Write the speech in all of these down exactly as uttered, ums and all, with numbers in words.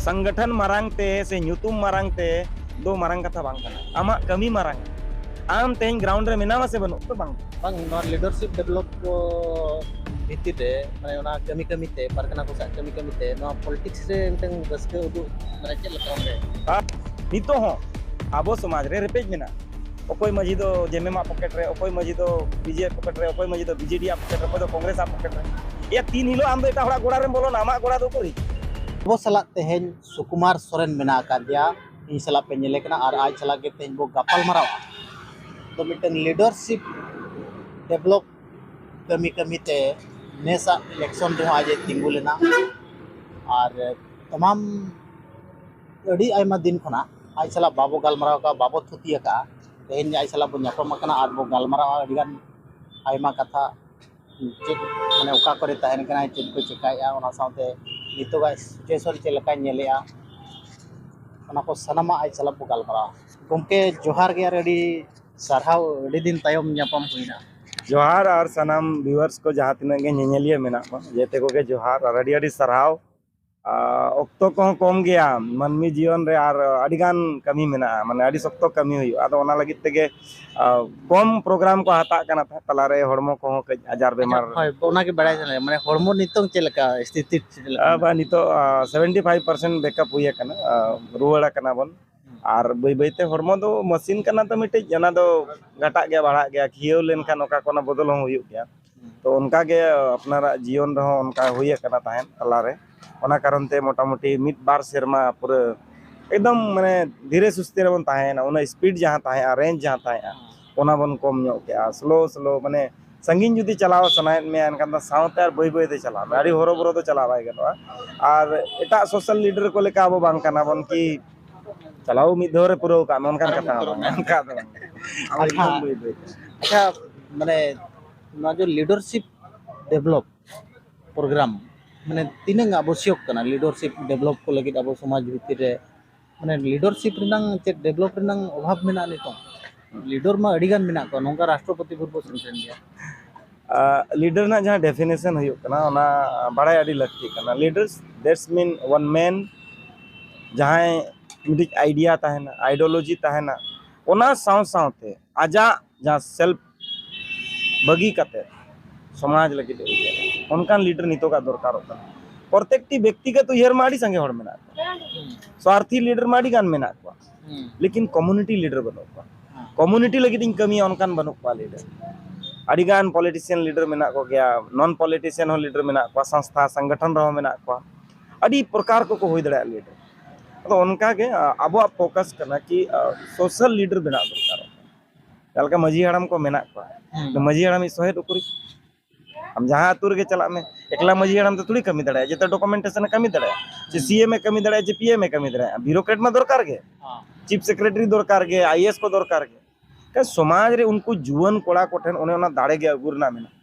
ᱥᱚᱝᱜᱚᱴᱷᱚᱱ ᱢᱟᱨᱟᱝ ᱛᱮ ᱥᱮ ᱧᱩᱛᱩᱢ ᱢᱟᱨᱟᱝ ᱛᱮ ᱫᱚ ᱢᱟᱨᱟᱝ ᱠᱟᱛᱷᱟ ᱵᱟᱝ ᱠᱟᱱᱟ᱾ ᱟᱢᱟᱜ ᱠᱟᱹᱢᱤ ᱢᱟᱨᱟᱝ᱾ ᱟᱢ ᱛᱮᱦᱮᱧ ᱜᱨᱟᱣᱩᱱᱰ ᱨᱮ ᱢᱮᱱᱟᱢᱟ ᱥᱮ ᱵᱟᱹᱱᱩᱜ ᱛᱚ ᱵᱟᱝ᱾ ᱵᱟᱝ, ᱱᱚᱣᱟ ᱞᱤᱰᱟᱨᱥᱤᱯ ᱰᱮᱵᱷᱞᱚᱯ ᱠᱚ ᱵᱷᱤᱛᱤᱨ ᱨᱮ, ᱢᱟᱱᱮ, ᱚᱱᱟ ᱠᱟᱹᱢᱤ ᱠᱟᱹᱢᱤ ᱛᱮ, ᱯᱟᱨᱜᱟᱱᱟ ᱠᱚ ᱥᱟᱶ ᱠᱟᱹᱢᱤ ᱠᱟᱹᱢᱤ ᱛᱮ ᱱᱚᱣᱟ ᱯᱚᱞᱤᱴᱤᱠᱥ ᱨᱮ ᱢᱤᱫᱴᱟᱝ ᱨᱟᱹᱥᱠᱟᱹ ᱩᱫᱩᱜ, ᱢᱟᱱᱮ, ᱪᱮᱫ ᱞᱮᱠᱟ ᱚᱸᱰᱮ? ᱟᱨ ᱱᱤᱛᱚᱜ ᱦᱚᱸ ᱟᱵᱚ ᱥᱚᱢᱟᱡᱽ ᱨᱮ ᱨᱮᱯᱮᱡ ᱢᱮᱱᱟᱜᱼᱟ᱾ ᱚᱠᱚᱭ ᱢᱟᱹᱡᱷᱤ ᱫᱚ ᱡᱮᱢᱮᱢ ᱟᱜ ᱯᱚᱠᱮᱴ ᱨᱮ, ᱚᱠᱚᱭ ᱢᱟᱹᱡᱷᱤ ᱫᱚ ᱵᱤᱡᱮᱯᱤ ᱯᱚᱠᱮᱴ ᱨᱮ, ᱚᱠᱚᱭ ᱢᱟᱹᱡᱷᱤ ᱫᱚ ᱵᱤᱡᱮᱰᱤ ᱟᱜ ᱯᱚᱠᱮᱴ ᱨᱮ, ᱚᱠᱚᱭ ᱫᱚ ᱠᱚᱝᱜᱨᱮᱥ ᱟᱜ ᱯᱚᱠᱮᱴ ᱨᱮ᱾ ᱮᱭᱟ, ᱛᱤᱱ ᱦᱤᱞᱳᱜ ᱟᱢ ᱫᱚ ᱮᱴᱟᱜ ᱦᱚᱲᱟᱜ ᱜᱚᱲᱟ ᱨᱮᱢ ᱵᱚᱞᱚᱱᱟ, ᱟᱢᱟᱜ ᱜᱚᱲᱟ ᱫᱚ ᱩᱠᱩᱨᱤᱡ? ᱟᱵᱚ ᱥᱟᱞᱟᱜ ᱛᱮᱦᱮᱧ ᱥᱩᱠᱩᱢᱟᱨ ᱥᱚᱨᱮᱱ ᱢᱮᱱᱟᱜ ᱟᱠᱟᱫᱮᱭᱟ, ᱤᱧ ᱥᱟᱞᱟᱜ ᱯᱮ ᱧᱮᱞᱮ ᱠᱟᱱᱟ, ᱟᱨ ᱟᱡ ᱥᱟᱞᱟᱜ ᱜᱮ ᱛᱮᱦᱮᱧ ᱵᱚ ᱜᱟᱯᱟᱞ ᱢᱟᱨᱟᱣᱟ᱾ ᱛᱚ, ᱢᱤᱫᱴᱟᱝ ᱞᱤᱰᱟᱨᱥᱤᱯ ᱰᱮᱵᱷᱞᱚᱯ ᱠᱟᱹᱢᱤ ᱠᱟᱹᱢᱤ ᱛᱮ ᱱᱮᱥᱟᱜ ᱤᱞᱮᱠᱥᱚᱱ ᱨᱮᱦᱚᱸ ᱟᱡ ᱮ ᱛᱤᱸᱜᱩ ᱞᱮᱱᱟ᱾ ᱟᱨ ᱛᱟᱢᱟᱢ ᱟᱹᱰᱤ ᱟᱭᱢᱟ ᱫᱤᱱ ᱠᱷᱚᱱᱟᱜ ᱟᱡ ᱥᱟᱞᱟᱜ ᱵᱟᱵᱚ ᱜᱟᱞᱢᱟᱨᱟᱣ ᱟᱠᱟᱫᱼᱟ, ᱵᱟᱵᱚ ᱛᱷᱩᱛᱤ ᱟᱠᱟᱫᱼᱟ᱾ ᱛᱮᱦᱮᱧ ᱟᱡ ᱥᱟᱞᱟᱜ ᱵᱚ ᱧᱟᱯᱟᱢ ᱟᱠᱟᱱᱟ ᱟᱨ ᱵᱚ ᱜᱟᱞᱢᱟᱨᱟᱣᱟ ᱟᱹᱰᱤᱜᱟᱱ ᱟᱭᱢᱟ ᱠᱟᱛᱷᱟ, ᱪᱮᱫ, ᱢᱟᱱᱮ, ᱚᱠᱟ ᱠᱚᱨᱮ ᱛᱟᱦᱮᱱ ᱠᱟᱱᱟᱭ, ᱪᱮᱫ ᱠᱚ ᱪᱮᱠᱟᱭᱮᱫᱼᱟ, ᱚᱱᱟ ᱥᱟᱶᱛᱮ ᱱᱤᱛᱚᱜᱟᱜ ᱥᱤᱪᱩᱭᱮᱥᱚᱱ ᱪᱮᱫ ᱞᱮᱠᱟᱭ ᱧᱮᱞᱮᱜᱼᱟ, ᱚᱱᱟ ᱠᱚ ᱥᱟᱱᱟᱢᱟᱜ ᱟᱡ ᱥᱟᱞᱟᱜ ᱵᱚ ᱜᱟᱞᱢᱟᱨᱟᱣᱟ᱾ ᱜᱚᱢᱠᱮ, ᱡᱚᱦᱟᱨ ᱜᱮ ᱟᱨ ᱟᱹᱰᱤ ᱥᱟᱨᱦᱟᱣ, ᱟᱹᱰᱤ ᱫᱤᱱ ᱛᱟᱭᱚᱢ ᱧᱟᱯᱟᱢ ᱦᱩᱭᱱᱟ᱾ ᱡᱚᱦᱟᱨ, ᱟᱨ ᱥᱟᱱᱟᱢ ᱵᱷᱤᱭᱩᱣᱟᱨᱥ ᱠᱚ ᱡᱟᱦᱟᱸ ᱛᱤᱱᱟᱹᱜ ᱜᱮ ᱧᱮᱧᱮᱞᱤᱭᱟᱹ ᱢᱮᱱᱟᱜ ᱠᱚᱣᱟ, ᱡᱮᱛᱮ ᱠᱚᱜᱮ ᱡᱚᱦᱟᱨ ᱟᱨ ᱟᱹᱰᱤ ᱟᱹᱰᱤ ᱥᱟᱨᱦᱟᱣ᱾ ᱟᱨ ᱚᱠᱛᱚ ᱠᱚᱦᱚᱸ ᱠᱚᱢ ᱜᱮᱭᱟ, ᱢᱟᱹᱱᱢᱤ ᱡᱤᱭᱚᱱ ᱨᱮ ᱟᱨ ᱟᱹᱰᱤᱜᱟᱱ ᱠᱟᱹᱢᱤ ᱢᱮᱱᱟᱜᱼᱟ, ᱢᱟᱱᱮ, ᱟᱹᱰᱤ ᱥᱚᱠᱛᱚ ᱠᱟᱹᱢᱤ ᱦᱩᱭᱩᱜᱼᱟ᱾ ᱟᱫᱚ ᱚᱱᱟ ᱞᱟᱹᱜᱤᱫ ᱛᱮᱜᱮ, ᱟᱨ ᱠᱚᱢ ᱯᱨᱳᱜᱨᱟᱢ ᱠᱚ ᱦᱟᱛᱟᱜ ᱠᱟᱱᱟ ᱛᱟᱦᱮᱸᱫ, ᱛᱟᱞᱟᱨᱮ ᱦᱚᱲᱢᱚ ᱠᱚᱦᱚᱸ ᱠᱟᱹᱡ ᱟᱡᱟᱨ ᱵᱮᱢᱟᱨ᱾ ᱟᱪᱪᱷᱟ, ᱦᱳᱭ, ᱚᱱᱟᱜᱮ ᱵᱟᱲᱟᱭ ᱥᱟᱱᱟᱭᱟ, ᱢᱟᱱᱮ, ᱦᱚᱲᱢᱚ ᱱᱤᱛᱚᱝ ᱪᱮᱫ ᱞᱮᱠᱟ ᱥᱛᱷᱤᱛᱤ, ᱪᱮᱫ ᱞᱮᱠᱟ ᱟᱨ ᱢᱮᱱᱟᱜᱼᱟ? ᱵᱟ, ᱱᱤᱛᱚᱜ, ᱟᱨ, ᱥᱮᱵᱷᱮᱱᱴᱤ ᱯᱷᱟᱭᱤᱵᱷ ᱯᱟᱨᱥᱮᱱᱴ ᱵᱮᱠᱟᱯ ᱦᱩᱭ ᱟᱠᱟᱱᱟ, ᱟᱨ ᱨᱩᱣᱟᱹᱲ ᱟᱠᱟᱱᱟ ᱵᱚᱱ᱾ ᱟᱨ ᱵᱟᱹᱭ ᱵᱟᱹᱭᱛᱮ ᱦᱚᱲᱢᱚ ᱫᱚ ᱢᱟᱥᱤᱱ ᱠᱟᱱᱟ ᱛᱚ, ᱢᱤᱫᱴᱤᱡ ᱚᱱᱟ ᱫᱚ ᱜᱷᱟᱴᱟᱜ ᱜᱮᱭᱟ, ᱵᱟᱲᱦᱟᱜ ᱜᱮᱭᱟ, ᱠᱷᱤᱭᱟᱹᱣ ᱞᱮᱱᱠᱷᱟᱱ ᱚᱠᱟ ᱠᱚ ᱚᱱᱟ ᱵᱚᱫᱚᱞ ᱦᱚᱸ ᱦᱩᱭᱩᱜ ᱜᱮᱭᱟ᱾ ᱛᱚ, ᱚᱱᱠᱟ ᱜᱮ ᱟᱯᱱᱟᱨᱟᱜ ᱡᱤᱭᱚᱱ ᱨᱮᱦᱚᱸ ᱚᱱᱠᱟ ᱦᱩᱭ ᱟᱠᱟᱱᱟ ᱛᱟᱦᱮᱸᱫ ᱛᱟᱞᱟᱨᱮ᱾ ᱚᱱᱟ ᱠᱟᱨᱚᱱ ᱛᱮ ᱢᱚᱴᱟᱢᱩᱴᱤ ᱢᱤᱫ ᱵᱟᱨ ᱥᱮᱨᱢᱟ ᱯᱩᱨᱟᱹ ᱮᱠᱫᱚᱢ, ᱢᱟᱱᱮ, ᱫᱷᱤᱨᱮ ᱥᱩᱥᱛᱮ ᱨᱮᱵᱚᱱ ᱛᱟᱦᱮᱸᱭᱮᱱᱟ᱾ ᱚᱱᱟ ᱥᱯᱤᱰ ᱡᱟᱦᱟᱸ ᱛᱟᱦᱮᱸᱜᱼᱟ, ᱨᱮᱧᱡᱽ ᱡᱟᱦᱟᱸ ᱛᱟᱦᱮᱸᱜᱼᱟ, ᱚᱱᱟ ᱵᱚᱱ ᱠᱚᱢ ᱧᱚᱜ ᱠᱮᱜᱼᱟ᱾ ᱥᱞᱳ ᱥᱞᱳ, ᱢᱟᱱᱮ, ᱥᱟᱺᱜᱤᱧ ᱡᱩᱫᱤ ᱪᱟᱞᱟᱣ ᱥᱟᱱᱟᱭᱮᱫ ᱢᱮᱭᱟ, ᱮᱱᱠᱷᱟᱱ ᱫᱚ ᱥᱟᱶᱛᱮ ᱟᱨ ᱵᱟᱹᱭ ᱵᱟᱹᱭ ᱛᱮ ᱪᱟᱞᱟᱜ ᱢᱮ᱾ ᱟᱹᱰᱤ ᱦᱚᱨᱚᱵᱚᱨᱚ ᱫᱚ ᱪᱟᱞᱟᱣ ᱵᱟᱭ ᱜᱟᱱᱚᱜᱼᱟ᱾ ᱟᱨ ᱮᱴᱟᱜ ᱥᱳᱥᱟᱞ ᱞᱤᱰᱟᱨ ᱠᱚ ᱞᱮᱠᱟ ᱟᱵᱚ ᱵᱟᱝ ᱠᱟᱱᱟ ᱵᱚᱱ ᱠᱤ ᱪᱟᱞᱟᱣ ᱢᱤᱫ ᱫᱷᱟᱣ ᱨᱮ ᱯᱩᱨᱟᱹᱣ ᱠᱟᱜ ᱢᱮ, ᱚᱱᱠᱟᱱ ᱠᱟᱛᱷᱟ ᱦᱚᱸ ᱵᱟᱝ, ᱚᱱᱠᱟ ᱫᱚ ᱵᱟᱝ᱾ ᱟᱵᱚ ᱟᱪᱪᱷᱟ᱾ ᱮᱠᱫᱚᱢ ᱵᱟᱹᱭ ᱵᱟᱹᱭ ᱛᱮ᱾ ᱟᱪᱪᱷᱟ, ᱢᱟᱱᱮ, ᱱᱚᱣᱟ ᱡᱮ ᱞᱤᱰᱟᱨᱥᱤᱯ ᱰᱮᱵᱷᱞᱚᱯ ᱯᱨᱳᱜᱨᱟᱢ, ᱢᱟᱱᱮ, ᱛᱤᱱᱟᱹᱝ ᱟᱵᱚᱥᱭᱚᱠ ᱠᱟᱱᱟ ᱞᱤᱰᱟᱨᱥᱤᱯ ᱰᱮᱵᱷᱞᱚᱯ ᱠᱚ ᱞᱟᱹᱜᱤᱫ ᱟᱵᱚ ᱥᱚᱢᱟᱡᱽ ᱵᱷᱤᱛᱤᱨ ᱨᱮ? ᱢᱟᱱᱮ, ᱞᱤᱰᱟᱨᱥᱤᱯ ᱨᱮᱱᱟᱝ ᱪᱮᱫ ᱰᱮᱵᱷᱞᱚᱯ ᱨᱮᱱᱟᱝ ᱚᱵᱷᱟᱵᱽ ᱢᱮᱱᱟᱜᱼᱟ ᱱᱤᱛᱚᱝ? ᱞᱤᱰᱟᱨ ᱢᱟ ᱟᱹᱰᱤ ᱜᱟᱱ ᱢᱮᱱᱟᱜ ᱠᱚᱣᱟ, ᱱᱚᱝᱠᱟ ᱨᱟᱥᱴᱨᱚᱯᱚᱛᱤ ᱵᱷᱳᱨ ᱵᱚ ᱥᱮᱴᱮᱨᱮᱱ ᱜᱮᱭᱟ᱾ ᱟᱨ ᱞᱤᱰᱟᱨ ᱨᱮᱱᱟᱜ ᱡᱟᱦᱟᱸ ᱰᱮᱯᱷᱤᱱᱮᱥᱚᱱ ᱦᱩᱭᱩᱜ ᱠᱟᱱᱟ, ᱚᱱᱟ ᱵᱟᱲᱟᱭ ᱟᱹᱰᱤ ᱞᱟᱹᱠᱛᱤ ᱠᱟᱱᱟ᱾ ᱞᱤᱰᱟᱨᱥ, that's mean one man ᱡᱟᱦᱟᱸᱭ ᱢᱤᱫᱴᱤᱡ ᱟᱭᱰᱤᱭᱟ ᱛᱟᱦᱮᱱᱟ, ᱟᱭᱰᱤᱭᱳᱞᱚᱡᱤ ᱛᱟᱦᱮᱱᱟ, ᱚᱱᱟ ᱥᱟᱶ ᱥᱟᱶᱛᱮ ᱟᱡᱟᱜ ᱡᱟᱦᱟᱸ ᱥᱮᱞᱯ ᱵᱟᱹᱜᱤ ᱠᱟᱛᱮ ᱥᱚᱢᱟᱡᱽ ᱞᱟᱹᱜᱤᱫ ᱮ ᱩᱭᱦᱟᱹᱨᱟ, ᱚᱱᱠᱟᱱ ᱞᱤᱰᱟᱨ ᱱᱤᱛᱚᱜᱟᱜ ᱫᱚᱨᱠᱟᱨᱚᱜ ᱠᱟᱱᱟ᱾ ᱯᱨᱚᱛᱮᱠᱴᱤ ᱵᱮᱠᱛᱤᱜᱚᱛ ᱩᱭᱦᱟᱹᱨ ᱢᱟ ᱟᱹᱰᱤ ᱥᱟᱸᱜᱮ ᱦᱚᱲ ᱢᱮᱱᱟᱜ ᱠᱚᱣᱟ, ᱥᱣᱟᱨᱛᱷᱤ ᱞᱤᱰᱟᱨ ᱢᱟ ᱟᱹᱰᱤ ᱜᱟᱱ ᱢᱮᱱᱟᱜ ᱠᱚᱣᱟ, ᱞᱮᱠᱤᱱ ᱠᱚᱢᱩᱱᱤᱴᱤ ᱞᱤᱰᱟᱨ ᱵᱟᱹᱱᱩᱜ ᱠᱚᱣᱟ᱾ ᱠᱚᱢᱩᱱᱤᱴᱤ ᱞᱟᱹᱜᱤᱫ ᱤᱧ ᱠᱟᱹᱢᱤᱭᱟ, ᱚᱱᱠᱟᱱ ᱵᱟᱹᱱᱩᱜ ᱠᱚᱣᱟ ᱞᱤᱰᱟᱨ᱾ ᱟᱹᱰᱤ ᱜᱟᱱ ᱯᱚᱞᱤᱴᱤᱥᱤᱭᱟᱱ ᱞᱤᱰᱟᱨ ᱢᱮᱱᱟᱜ ᱠᱚᱜᱮᱭᱟ, ᱱᱚᱱ ᱯᱚᱞᱤᱴᱤᱥᱤᱭᱟᱱ ᱦᱚᱸ ᱞᱤᱰᱟᱨ ᱢᱮᱱᱟᱜ ᱠᱚᱣᱟ, ᱥᱚᱝᱥᱛᱷᱟ ᱥᱚᱝᱜᱚᱴᱷᱚᱱ ᱨᱮᱦᱚᱸ ᱢᱮᱱᱟᱜ ᱠᱚᱣᱟ, ᱟᱹᱰᱤ ᱯᱨᱚᱠᱟᱨ ᱠᱚᱠᱚ ᱦᱩᱭ ᱫᱟᱲᱮᱭᱟᱜᱼᱟ ᱞᱤᱰᱟᱨ᱾ ᱟᱫᱚ ᱚᱱᱠᱟᱜᱮ, ᱟ, ᱟᱵᱚᱣᱟᱜ ᱯᱷᱳᱠᱟᱥ ᱠᱟᱱᱟ ᱠᱤ, ᱟ, ᱥᱳᱥᱟᱞ ᱞᱤᱰᱟᱨ ᱵᱮᱱᱟᱣ ᱫᱚᱨᱠᱟᱨ᱾ ᱡᱟᱦᱟᱸ ᱞᱮᱠᱟ ᱢᱟᱹᱡᱷᱤ ᱦᱟᱲᱟᱢ ᱠᱚ ᱢᱮᱱᱟᱜ ᱠᱚᱣᱟ, ᱢᱟᱹᱡᱷᱤ ᱦᱟᱲᱟᱢᱤᱡ ᱥᱚᱦᱮᱫ ᱩᱠᱩᱨᱤᱡ? ᱟᱢ ᱡᱟᱦᱟᱸ ᱟᱹᱛᱩ ᱨᱮᱜᱮ ᱪᱟᱞᱟᱜ ᱢᱮ, ᱮᱠᱞᱟ ᱢᱟᱹᱡᱷᱤ ᱦᱟᱲᱟᱢ ᱫᱚ ᱛᱷᱚᱲᱤ ᱠᱟᱹᱢᱤ ᱫᱟᱲᱮᱭᱟᱜᱼᱟ, ᱡᱚᱛᱚ ᱰᱚᱠᱩᱢᱮᱱᱴᱮᱥᱚᱱ ᱮ ᱠᱟᱹᱢᱤ ᱫᱟᱲᱮᱭᱟᱜᱼᱟ, ᱪᱮ ᱥᱤ ᱮᱢ ᱮ ᱠᱟᱹᱢᱤ ᱫᱟᱲᱮᱭᱟᱜᱼᱟ, ᱪᱮ ᱯᱤ ᱮᱢ ᱮ ᱠᱟᱹᱢᱤ ᱫᱟᱲᱮᱭᱟᱜᱼᱟ᱾ ᱵᱤᱭᱩᱨᱳᱠᱨᱮᱴ ᱢᱟ ᱫᱚᱨᱠᱟᱨ ᱜᱮ, ᱪᱤᱯ ᱥᱮᱠᱨᱮᱴᱟᱨᱤ ᱫᱚᱨᱠᱟᱨ ᱜᱮ, ᱟᱭ ᱮ ᱮᱥ ᱠᱚ ᱫᱚᱨᱠᱟᱨ ᱜᱮ᱾ ᱠᱟ ᱥᱚᱢᱟᱡᱽ ᱨᱮ ᱩᱱᱠᱩ ᱡᱩᱣᱟᱹᱱ ᱠᱚᱲᱟ ᱠᱚᱴᱷᱮᱱ ᱚᱱᱮ ᱚᱱᱟ ᱫᱟᱲᱮ ᱜᱮ ᱟᱹᱜᱩ ᱨᱮᱱᱟᱜ ᱢᱮᱱᱟᱜᱼᱟ᱾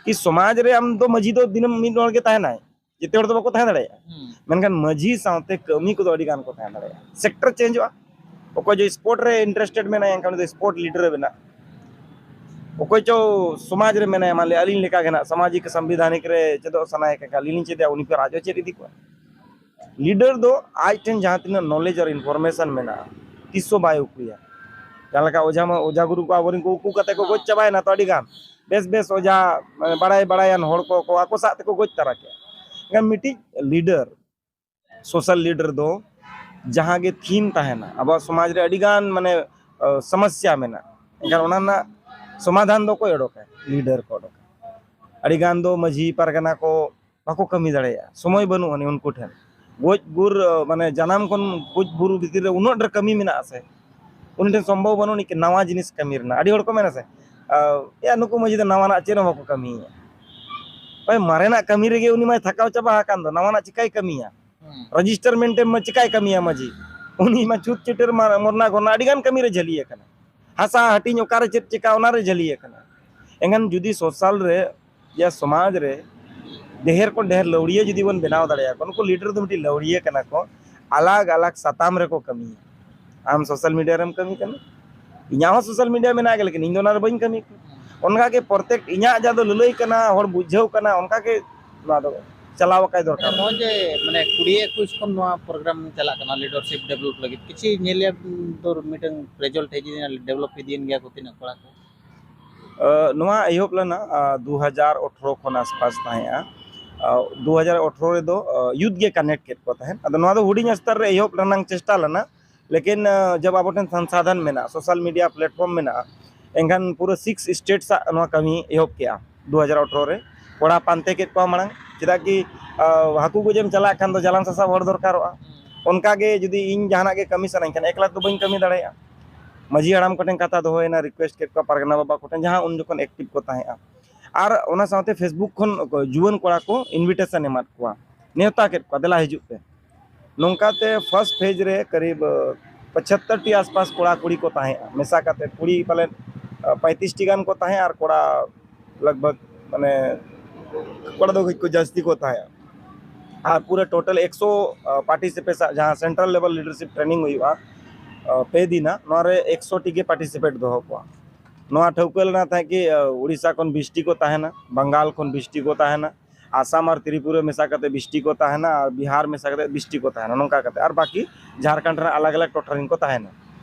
ᱠᱤ ᱥᱚᱢᱟᱡᱽ ᱨᱮ ᱟᱢ ᱫᱚ ᱢᱟᱹᱡᱷᱤ ᱫᱚ ᱫᱤᱱᱟᱹᱢ ᱢᱤᱫ ᱦᱚᱲ ᱜᱮ ᱛᱟᱦᱮᱱᱟᱭ, ᱡᱮᱛᱮ ᱦᱚᱲ ᱫᱚ ᱵᱟᱠᱚ ᱛᱟᱦᱮᱸ ᱫᱟᱲᱮᱭᱟᱜᱼᱟ᱾ ᱢᱮᱱᱠᱷᱟᱱ ᱢᱟᱹᱡᱷᱤ ᱥᱟᱶᱛᱮ ᱠᱟᱹᱢᱤ ᱠᱚᱫᱚ ᱟᱹᱰᱤ ᱜᱟᱱ ᱠᱚ ᱛᱟᱦᱮᱸ ᱫᱟᱲᱮᱭᱟᱜᱼᱟ᱾ ᱥᱮᱠᱴᱚᱨ ᱪᱮᱧᱡᱚᱜᱼᱟ᱾ ᱚᱠᱚᱭ ᱡᱮ ᱥᱯᱳᱨᱴ ᱨᱮ ᱤᱱᱴᱟᱨᱮᱥᱴᱮᱰ ᱢᱮᱱᱟᱭᱟ, ᱮᱱᱠᱷᱟᱱ ᱩᱱᱤ ᱫᱚ ᱥᱯᱳᱨᱴ ᱞᱤᱰᱟᱨ ᱮ ᱵᱮᱱᱟᱜᱼᱟ᱾ ᱚᱠᱚᱭ ᱪᱚ ᱥᱚᱢᱟᱡᱽ ᱨᱮ ᱢᱮᱱᱟᱭᱟ, ᱢᱟᱱ ᱞᱤᱭᱟ ᱟᱹᱞᱤᱧ ᱞᱮᱠᱟ ᱜᱮ ᱱᱟᱜ ᱥᱟᱢᱟᱡᱤᱠ ᱥᱟᱢᱵᱤᱫᱷᱟᱱᱤᱠ ᱨᱮ ᱪᱮᱫᱚᱜ ᱥᱟᱱᱟᱭᱮ ᱠᱟᱱ ᱠᱷᱟᱱ, ᱟᱹᱞᱤᱧ ᱞᱤᱧ ᱪᱮᱫᱮᱜᱼᱟ, ᱩᱱᱤ ᱯᱷᱮᱨ ᱟᱡ ᱦᱚᱸ ᱪᱮᱫ ᱤᱫᱤ ᱠᱚᱣᱟ᱾ ᱞᱤᱰᱟᱨ ᱫᱚ ᱟᱡ ᱴᱷᱮᱱ ᱡᱟᱦᱟᱸ ᱛᱤᱱᱟᱹᱜ ᱱᱚᱞᱮᱡᱽ ᱟᱨ ᱤᱱᱯᱷᱚᱨᱢᱮᱥᱚᱱ ᱢᱮᱱᱟᱜᱼᱟ, ᱛᱤᱥ ᱦᱚᱸ ᱵᱟᱭ ᱩᱠᱩᱭᱟ᱾ ᱡᱟᱦᱟᱸ ᱞᱮᱠᱟ ᱚᱡᱷᱟ ᱢᱟ, ᱚᱡᱷᱟ ᱜᱩᱨᱩ ᱠᱚ ᱟᱵᱚᱨᱮᱱ ᱠᱚ ᱩᱠᱩ ᱠᱟᱛᱮ ᱠᱚ ᱜᱚᱡ ᱪᱟᱵᱟᱭᱮᱱᱟ ᱛᱚ ᱟᱹᱰᱤ ᱜᱟᱱ᱾ ᱵᱮᱥ ᱵᱮᱥ ᱚᱡᱷᱟ, ᱢᱟᱱᱮ ᱵᱟᱲᱟᱭ ᱵᱟᱲᱟᱭᱟᱱ ᱦᱚᱲ ᱠᱚ, ᱠᱚ ᱟᱠᱚ ᱥᱟᱶ ᱛᱮᱠᱚ ᱜᱚᱡ ᱛᱟᱨᱟ ᱠᱮᱫᱼᱟ᱾ ᱮᱱᱠᱷᱟᱱ ᱢᱤᱫᱴᱤᱡ ᱞᱤᱰᱟᱨ, ᱥᱳᱥᱟᱞ ᱞᱤᱰᱟᱨ ᱫᱚ ᱡᱟᱦᱟᱸ ᱜᱮ ᱛᱷᱤᱢ ᱛᱟᱦᱮᱱᱟ, ᱟᱵᱚᱣᱟᱜ ᱥᱚᱢᱟᱡᱽ ᱨᱮ ᱟᱹᱰᱤ ᱜᱟᱱ ᱢᱟᱱᱮ, ᱟ, ᱥᱚᱢᱚᱥᱥᱟ ᱢᱮᱱᱟᱜᱼᱟ, ᱮᱱᱠᱷᱟᱱ ᱚᱱᱟ ᱨᱮᱱᱟᱜ ᱥᱚᱢᱟᱫᱷᱟᱱ ᱫᱚ ᱚᱠᱚᱭ ᱚᱰᱚᱠᱟ? ᱞᱤᱰᱟᱨ ᱠᱚ ᱚᱰᱚᱠᱟ᱾ ᱟᱹᱰᱤ ᱜᱟᱱ ᱫᱚ ᱢᱟᱹᱡᱷᱤ ᱯᱟᱨᱜᱟᱱᱟ ᱠᱚ ᱵᱟᱠᱚ ᱠᱟᱹᱢᱤ ᱫᱟᱲᱮᱭᱟᱜᱼᱟ, ᱥᱚᱢᱚᱭ ᱵᱟᱹᱱᱩᱜ ᱟᱹᱱᱤᱡ ᱩᱱᱠᱩ ᱴᱷᱮᱱ᱾ ᱜᱚᱡ ᱜᱩᱨ, ᱟ, ᱢᱟᱱᱮ ᱡᱟᱱᱟᱢ ᱠᱷᱚᱱ ᱜᱚᱡ ᱵᱩᱨᱩ ᱵᱷᱤᱛᱤᱨ ᱨᱮ ᱩᱱᱟᱹᱜ ᱰᱷᱮᱨ ᱠᱟᱹᱢᱤ ᱢᱮᱱᱟᱜᱼᱟ ᱥᱮ, ᱩᱱᱤ ᱴᱷᱮᱱ ᱥᱚᱢᱵᱷᱚᱵ ᱵᱟᱹᱱᱩᱜ ᱟᱹᱱᱤᱡ ᱱᱟᱣᱟ ᱡᱤᱱᱤᱥ ᱠᱟᱹᱢᱤ ᱨᱮᱱᱟᱜ᱾ ᱟᱹᱰᱤ ᱦᱚᱲ ᱠᱚ ᱢᱮᱱᱟ ᱥᱮ, ᱟ, ᱮᱭᱟ ᱱᱩᱠᱩ ᱢᱟᱹᱡᱷᱤ ᱫᱚ ᱱᱟᱣᱟᱱᱟᱜ ᱪᱮᱫ ᱦᱚᱸ ᱵᱟᱠᱚ ᱠᱟᱹᱢᱤᱭᱮᱫᱼᱟ᱾ ᱦᱳᱭ, ᱢᱟᱨᱮᱱᱟᱜ ᱠᱟᱹᱢᱤ ᱨᱮᱜᱮ ᱩᱱᱤ ᱢᱟᱭ ᱛᱷᱟᱠᱟᱣ ᱪᱟᱵᱟ ᱟᱠᱟᱱ ᱫᱚ, ᱱᱟᱣᱟᱱᱟᱜ ᱪᱤᱠᱟᱭ ᱠᱟᱹᱢᱤᱭᱟ? ᱨᱮᱡᱤᱥᱴᱟᱨ ᱢᱮᱱᱴᱮᱱ ᱢᱟ ᱪᱤᱠᱟᱭ ᱠᱟᱹᱢᱤᱭᱟ ᱢᱟᱹᱡᱷᱤ? ᱩᱱᱤ ᱢᱟ ᱪᱷᱩᱛ ᱪᱷᱟᱹᱴᱭᱟᱹᱨ ᱢᱟ ᱢᱚᱨᱱᱟ ᱜᱷᱚᱨᱱᱟ ᱟᱹᱰᱤ ᱜᱟᱱ ᱠᱟᱹᱢᱤ ᱨᱮ ᱡᱷᱟᱹᱞᱤ ᱟᱠᱟᱱᱟ᱾ ᱦᱟᱥᱟ ᱦᱟᱹᱴᱤᱧ ᱚᱠᱟᱨᱮ ᱪᱮᱫ ᱪᱤᱠᱟ, ᱚᱱᱟᱨᱮ ᱡᱷᱟᱹᱞᱤ ᱟᱠᱟᱱᱟ᱾ ᱮᱱᱠᱷᱟᱱ ᱡᱩᱫᱤ ᱥᱳᱥᱟᱞ ᱨᱮ, ᱭᱟ ᱥᱚᱢᱟᱡᱽ ᱨᱮ ᱰᱷᱮᱨ ᱠᱷᱚᱱ ᱰᱷᱮᱨ ᱞᱟᱹᱣᱲᱤᱭᱟᱹ ᱡᱩᱫᱤ ᱵᱚᱱ ᱵᱮᱱᱟᱣ ᱫᱟᱲᱮᱭᱟᱠᱚᱣᱟ, ᱱᱩᱠᱩ ᱞᱤᱰᱟᱨ ᱫᱚ ᱢᱤᱫᱴᱤᱡ ᱞᱟᱹᱣᱲᱤᱭᱟᱹ ᱠᱟᱱᱟ ᱠᱚ, ᱟᱞᱟᱜᱽ ᱟᱞᱟᱜᱽ ᱥᱟᱛᱟᱢ ᱨᱮᱠᱚ ᱠᱟᱹᱢᱤᱭᱟ᱾ ᱟᱢ ᱥᱳᱥᱟᱞ ᱢᱤᱰᱤᱭᱟ ᱨᱮᱢ ᱠᱟᱹᱢᱤ ᱠᱟᱱᱟ, ᱤᱧᱟᱹᱜ ᱦᱚᱸ ᱥᱳᱥᱟᱞ ᱢᱤᱰᱤᱭᱟ ᱢᱮᱱᱟᱜ ᱜᱮᱭᱟ, ᱞᱮᱠᱤᱱ ᱤᱧ ᱫᱚ ᱚᱱᱟ ᱨᱮ ᱵᱟᱹᱧ ᱠᱟᱹᱢᱤ ᱠᱟᱱᱟ᱾ ᱚᱱᱠᱟ ᱜᱮ ᱯᱨᱚᱛᱮᱠ ᱤᱧᱟᱹᱜ ᱡᱟᱦᱟᱸ ᱫᱚ ᱞᱟᱹᱞᱟᱹᱭ ᱠᱟᱱᱟ, ᱦᱚᱲ ᱵᱩᱡᱷᱟᱹᱣ ᱠᱟᱱᱟ, ᱚᱱᱠᱟ ᱜᱮ ᱱᱚᱣᱟ ᱫᱚ᱾ ᱪᱟᱞᱟᱣ ᱟᱠᱟᱭ ᱫᱚᱨᱠᱟᱨ᱾ ᱱᱚᱜᱼᱚᱭ ᱡᱮ ᱢᱟᱱᱮ ᱠᱩᱲᱤ ᱮᱠᱩᱥ ᱠᱷᱚᱱ ᱱᱚᱣᱟ ᱯᱨᱳᱜᱨᱟᱢ ᱪᱟᱞᱟᱜ ᱠᱟᱱᱟ ᱞᱤᱰᱟᱨᱥᱤᱯ ᱰᱮᱵᱷᱞᱚᱯ ᱞᱟᱹᱜᱤᱫ, ᱠᱤᱪᱷᱩ ᱧᱮᱞ ᱫᱚ ᱢᱤᱫᱴᱟᱝ ᱨᱮᱡᱟᱞᱴ ᱦᱮᱡ ᱮᱱᱟ, ᱰᱮᱵᱷᱞᱚᱯ ᱤᱫᱤᱭᱮᱱ ᱜᱮᱭᱟ ᱠᱚ ᱛᱤᱱᱟᱹᱜ ᱠᱚᱲᱟ ᱠᱚ? ᱱᱚᱣᱟ ᱮᱦᱚᱵ ᱞᱮᱱᱟ ᱫᱩ ᱦᱟᱡᱟᱨ ᱟᱴᱷᱨᱚ ᱠᱷᱚᱱ ᱟᱥᱯᱟᱥ ᱛᱟᱦᱮᱸᱜᱼᱟ᱾ ᱫᱩ ᱦᱟᱡᱟᱨ ᱟᱴᱷᱨᱚ ᱨᱮᱫᱚ ᱭᱩᱛᱷ ᱜᱮ ᱠᱟᱱᱮᱠᱴ ᱠᱮᱫ ᱠᱚ ᱛᱟᱦᱮᱸᱫ᱾ ᱟᱫᱚ ᱱᱚᱣᱟ ᱫᱚ ᱦᱩᱰᱤᱧ ᱥᱛᱚᱨ ᱨᱮ ᱮᱦᱚᱵ ᱨᱮᱱᱟᱝ ᱪᱮᱥᱴᱟ ᱞᱮᱱᱟ, ᱞᱮᱠᱤᱱ ᱡᱟᱵ ᱟᱵᱚ ᱴᱷᱮᱱ ᱥᱚᱝᱥᱟᱫᱷᱚᱱ ᱢᱮᱱᱟᱜᱼᱟ, ᱥᱳᱥᱟᱞ ᱢᱤᱰᱤᱭᱟ ᱯᱞᱟᱴᱯᱷᱚᱨᱢ ᱢᱮᱱᱟᱜᱼᱟ, ᱮᱱᱠᱷᱟᱱ ᱯᱩᱨᱟᱹ ᱥᱤᱠᱥ ᱥᱴᱮᱴᱥ ᱟᱜ ᱱᱚᱣᱟ ᱠᱟᱹᱢᱤ ᱮᱦᱚᱵ ᱠᱮᱜᱼᱟ ᱫᱩ ᱦᱟᱡᱟᱨ ᱟᱴᱷᱨᱚ ᱨᱮ᱾ ᱠᱚᱲᱟ ᱯᱟᱱᱛᱮ ᱠᱮᱫ ᱠᱚᱣᱟ ᱢᱟᱲᱟᱝ, ᱪᱮᱫᱟᱜ ᱠᱤ ᱦᱟᱹᱠᱩ ᱜᱚᱡᱮᱢ ᱪᱟᱞᱟᱜ ᱠᱷᱟᱱ ᱫᱚ ᱡᱟᱞᱟᱢ ᱥᱟᱥᱟᱵ ᱦᱚᱲ ᱫᱚᱨᱠᱟᱨᱚᱜᱼᱟ᱾ ᱚᱱᱠᱟ ᱜᱮ ᱡᱩᱫᱤ ᱤᱧ ᱡᱟᱦᱟᱱᱟᱜ ᱜᱮ ᱠᱟᱹᱢᱤ ᱥᱟᱱᱟᱧ ᱠᱷᱟᱱ ᱮᱠᱞᱟ ᱫᱚ ᱵᱟᱹᱧ ᱠᱟᱹᱢᱤ ᱫᱟᱲᱮᱭᱟᱜᱼᱟ᱾ ᱢᱟᱹᱡᱷᱤ ᱦᱟᱲᱟᱢ ᱠᱚᱴᱷᱮᱱ ᱠᱟᱛᱷᱟ ᱫᱚᱦᱚᱭᱮᱱᱟ, ᱨᱤᱠᱩᱭᱮᱥᱴ ᱠᱮᱫ ᱠᱚᱣᱟ, ᱯᱟᱨᱜᱟᱱᱟ ᱵᱟᱵᱟ ᱠᱚᱴᱷᱮᱱ, ᱡᱟᱦᱟᱸ ᱩᱱ ᱡᱚᱠᱷᱚᱱ ᱮᱠᱴᱤᱵᱷ ᱠᱚ ᱛᱟᱦᱮᱸᱜᱼᱟ᱾ ᱟᱨ ᱚᱱᱟ ᱥᱟᱶᱛᱮ ᱯᱷᱮᱥᱵᱩᱠ ᱠᱷᱚᱱ ᱡᱩᱣᱟᱹᱱ ᱠᱚᱲᱟ ᱠᱚ ᱤᱱᱵᱷᱤᱴᱮᱥᱚᱱ ᱮᱢᱟᱫ ᱠᱚᱣᱟ, ᱱᱮᱣᱛᱟ ᱠᱮᱫ ᱠᱚᱣᱟ, ᱫᱮᱞᱟ ᱦᱤᱡᱩᱜ ᱯᱮ᱾ ᱱᱚᱝᱠᱟᱛᱮ ᱯᱷᱟᱨᱥᱴ ᱯᱷᱮᱡᱽ ᱨᱮ ᱠᱟᱨᱤᱵ ᱯᱚᱸᱪᱟᱛᱛᱳᱨ ᱴᱤ ᱟᱥᱯᱟᱥ ᱠᱚᱲᱟ ᱠᱩᱲᱤ ᱠᱚ ᱛᱟᱦᱮᱸᱜᱼᱟ, ᱢᱮᱥᱟ ᱠᱟᱛᱮ ᱠᱩᱲᱤ ᱯᱟᱞᱮᱱ ᱯᱚᱸᱭᱛᱨᱤᱥ ᱴᱤ ᱜᱟᱱ ᱠᱚ ᱛᱟᱦᱮᱸᱜᱼᱟ ᱟᱨ ᱠᱚᱲᱟ ᱞᱟᱜᱽ ᱵᱷᱟᱜᱽ ᱢᱟᱱᱮ ᱠᱚᱲᱟ ᱫᱚ ᱠᱟᱹᱡ ᱠᱚ ᱡᱟᱹᱥᱛᱤ ᱠᱚ ᱛᱟᱦᱮᱸᱜᱼᱟ᱾ ᱟᱨ ᱯᱩᱨᱟᱹ ᱴᱳᱴᱟᱞ ᱮᱠᱥᱚ ᱯᱟᱨᱴᱤᱥᱤᱯᱮᱴ ᱡᱟᱦᱟᱸ ᱥᱮᱱᱴᱨᱟᱞ ᱞᱮᱵᱮᱞ ᱞᱤᱰᱟᱨᱥᱤᱯ ᱴᱨᱮᱱᱤᱝ ᱦᱩᱭᱩᱜᱼᱟ ᱯᱮ ᱫᱤᱱᱟ, ᱱᱚᱣᱟ ᱨᱮ ᱮᱠᱥᱚ ᱴᱤ ᱜᱮ ᱯᱟᱨᱴᱤᱥᱤᱯᱮᱴ ᱫᱚᱦᱚ ᱠᱚᱣᱟ᱾ ᱱᱚᱣᱟ ᱴᱷᱟᱹᱣᱠᱟᱹ ᱞᱮᱱᱟ ᱛᱟᱦᱮᱸᱫ ᱠᱤ ᱩᱲᱤᱥᱥᱟ ᱠᱷᱚᱱ ᱵᱤᱥ ᱴᱤ ᱠᱚ ᱛᱟᱦᱮᱱᱟ, ᱵᱟᱝᱜᱟᱞ ᱠᱷᱚᱱ ᱵᱤᱥ ᱴᱤ ᱠᱚ ᱛᱟᱦᱮᱱᱟ, ᱟᱥᱟᱢ ᱟᱨ ᱛᱨᱤᱯᱩᱨᱟ ᱢᱮᱥᱟ ᱠᱟᱛᱮ ᱵᱤᱥ ᱴᱤ ᱠᱚ ᱛᱟᱦᱮᱱᱟ, ᱟᱨ ᱵᱤᱦᱟᱨ ᱢᱮᱥᱟ ᱠᱟᱛᱮ ᱵᱤᱥ ᱴᱤ ᱠᱚ ᱛᱟᱦᱮᱱᱟ, ᱱᱚᱝᱠᱟ ᱠᱟᱛᱮ᱾ ᱟᱨ ᱵᱟᱹᱠᱤ ᱡᱷᱟᱲᱠᱷᱚᱸᱰ ᱨᱮᱱᱟᱜ ᱟᱞᱟᱜᱽ ᱟᱞᱟᱜᱽ ᱴᱚᱴᱷᱟ ᱨᱮᱱ ᱠᱚ ᱛᱟᱦᱮᱱᱟ᱾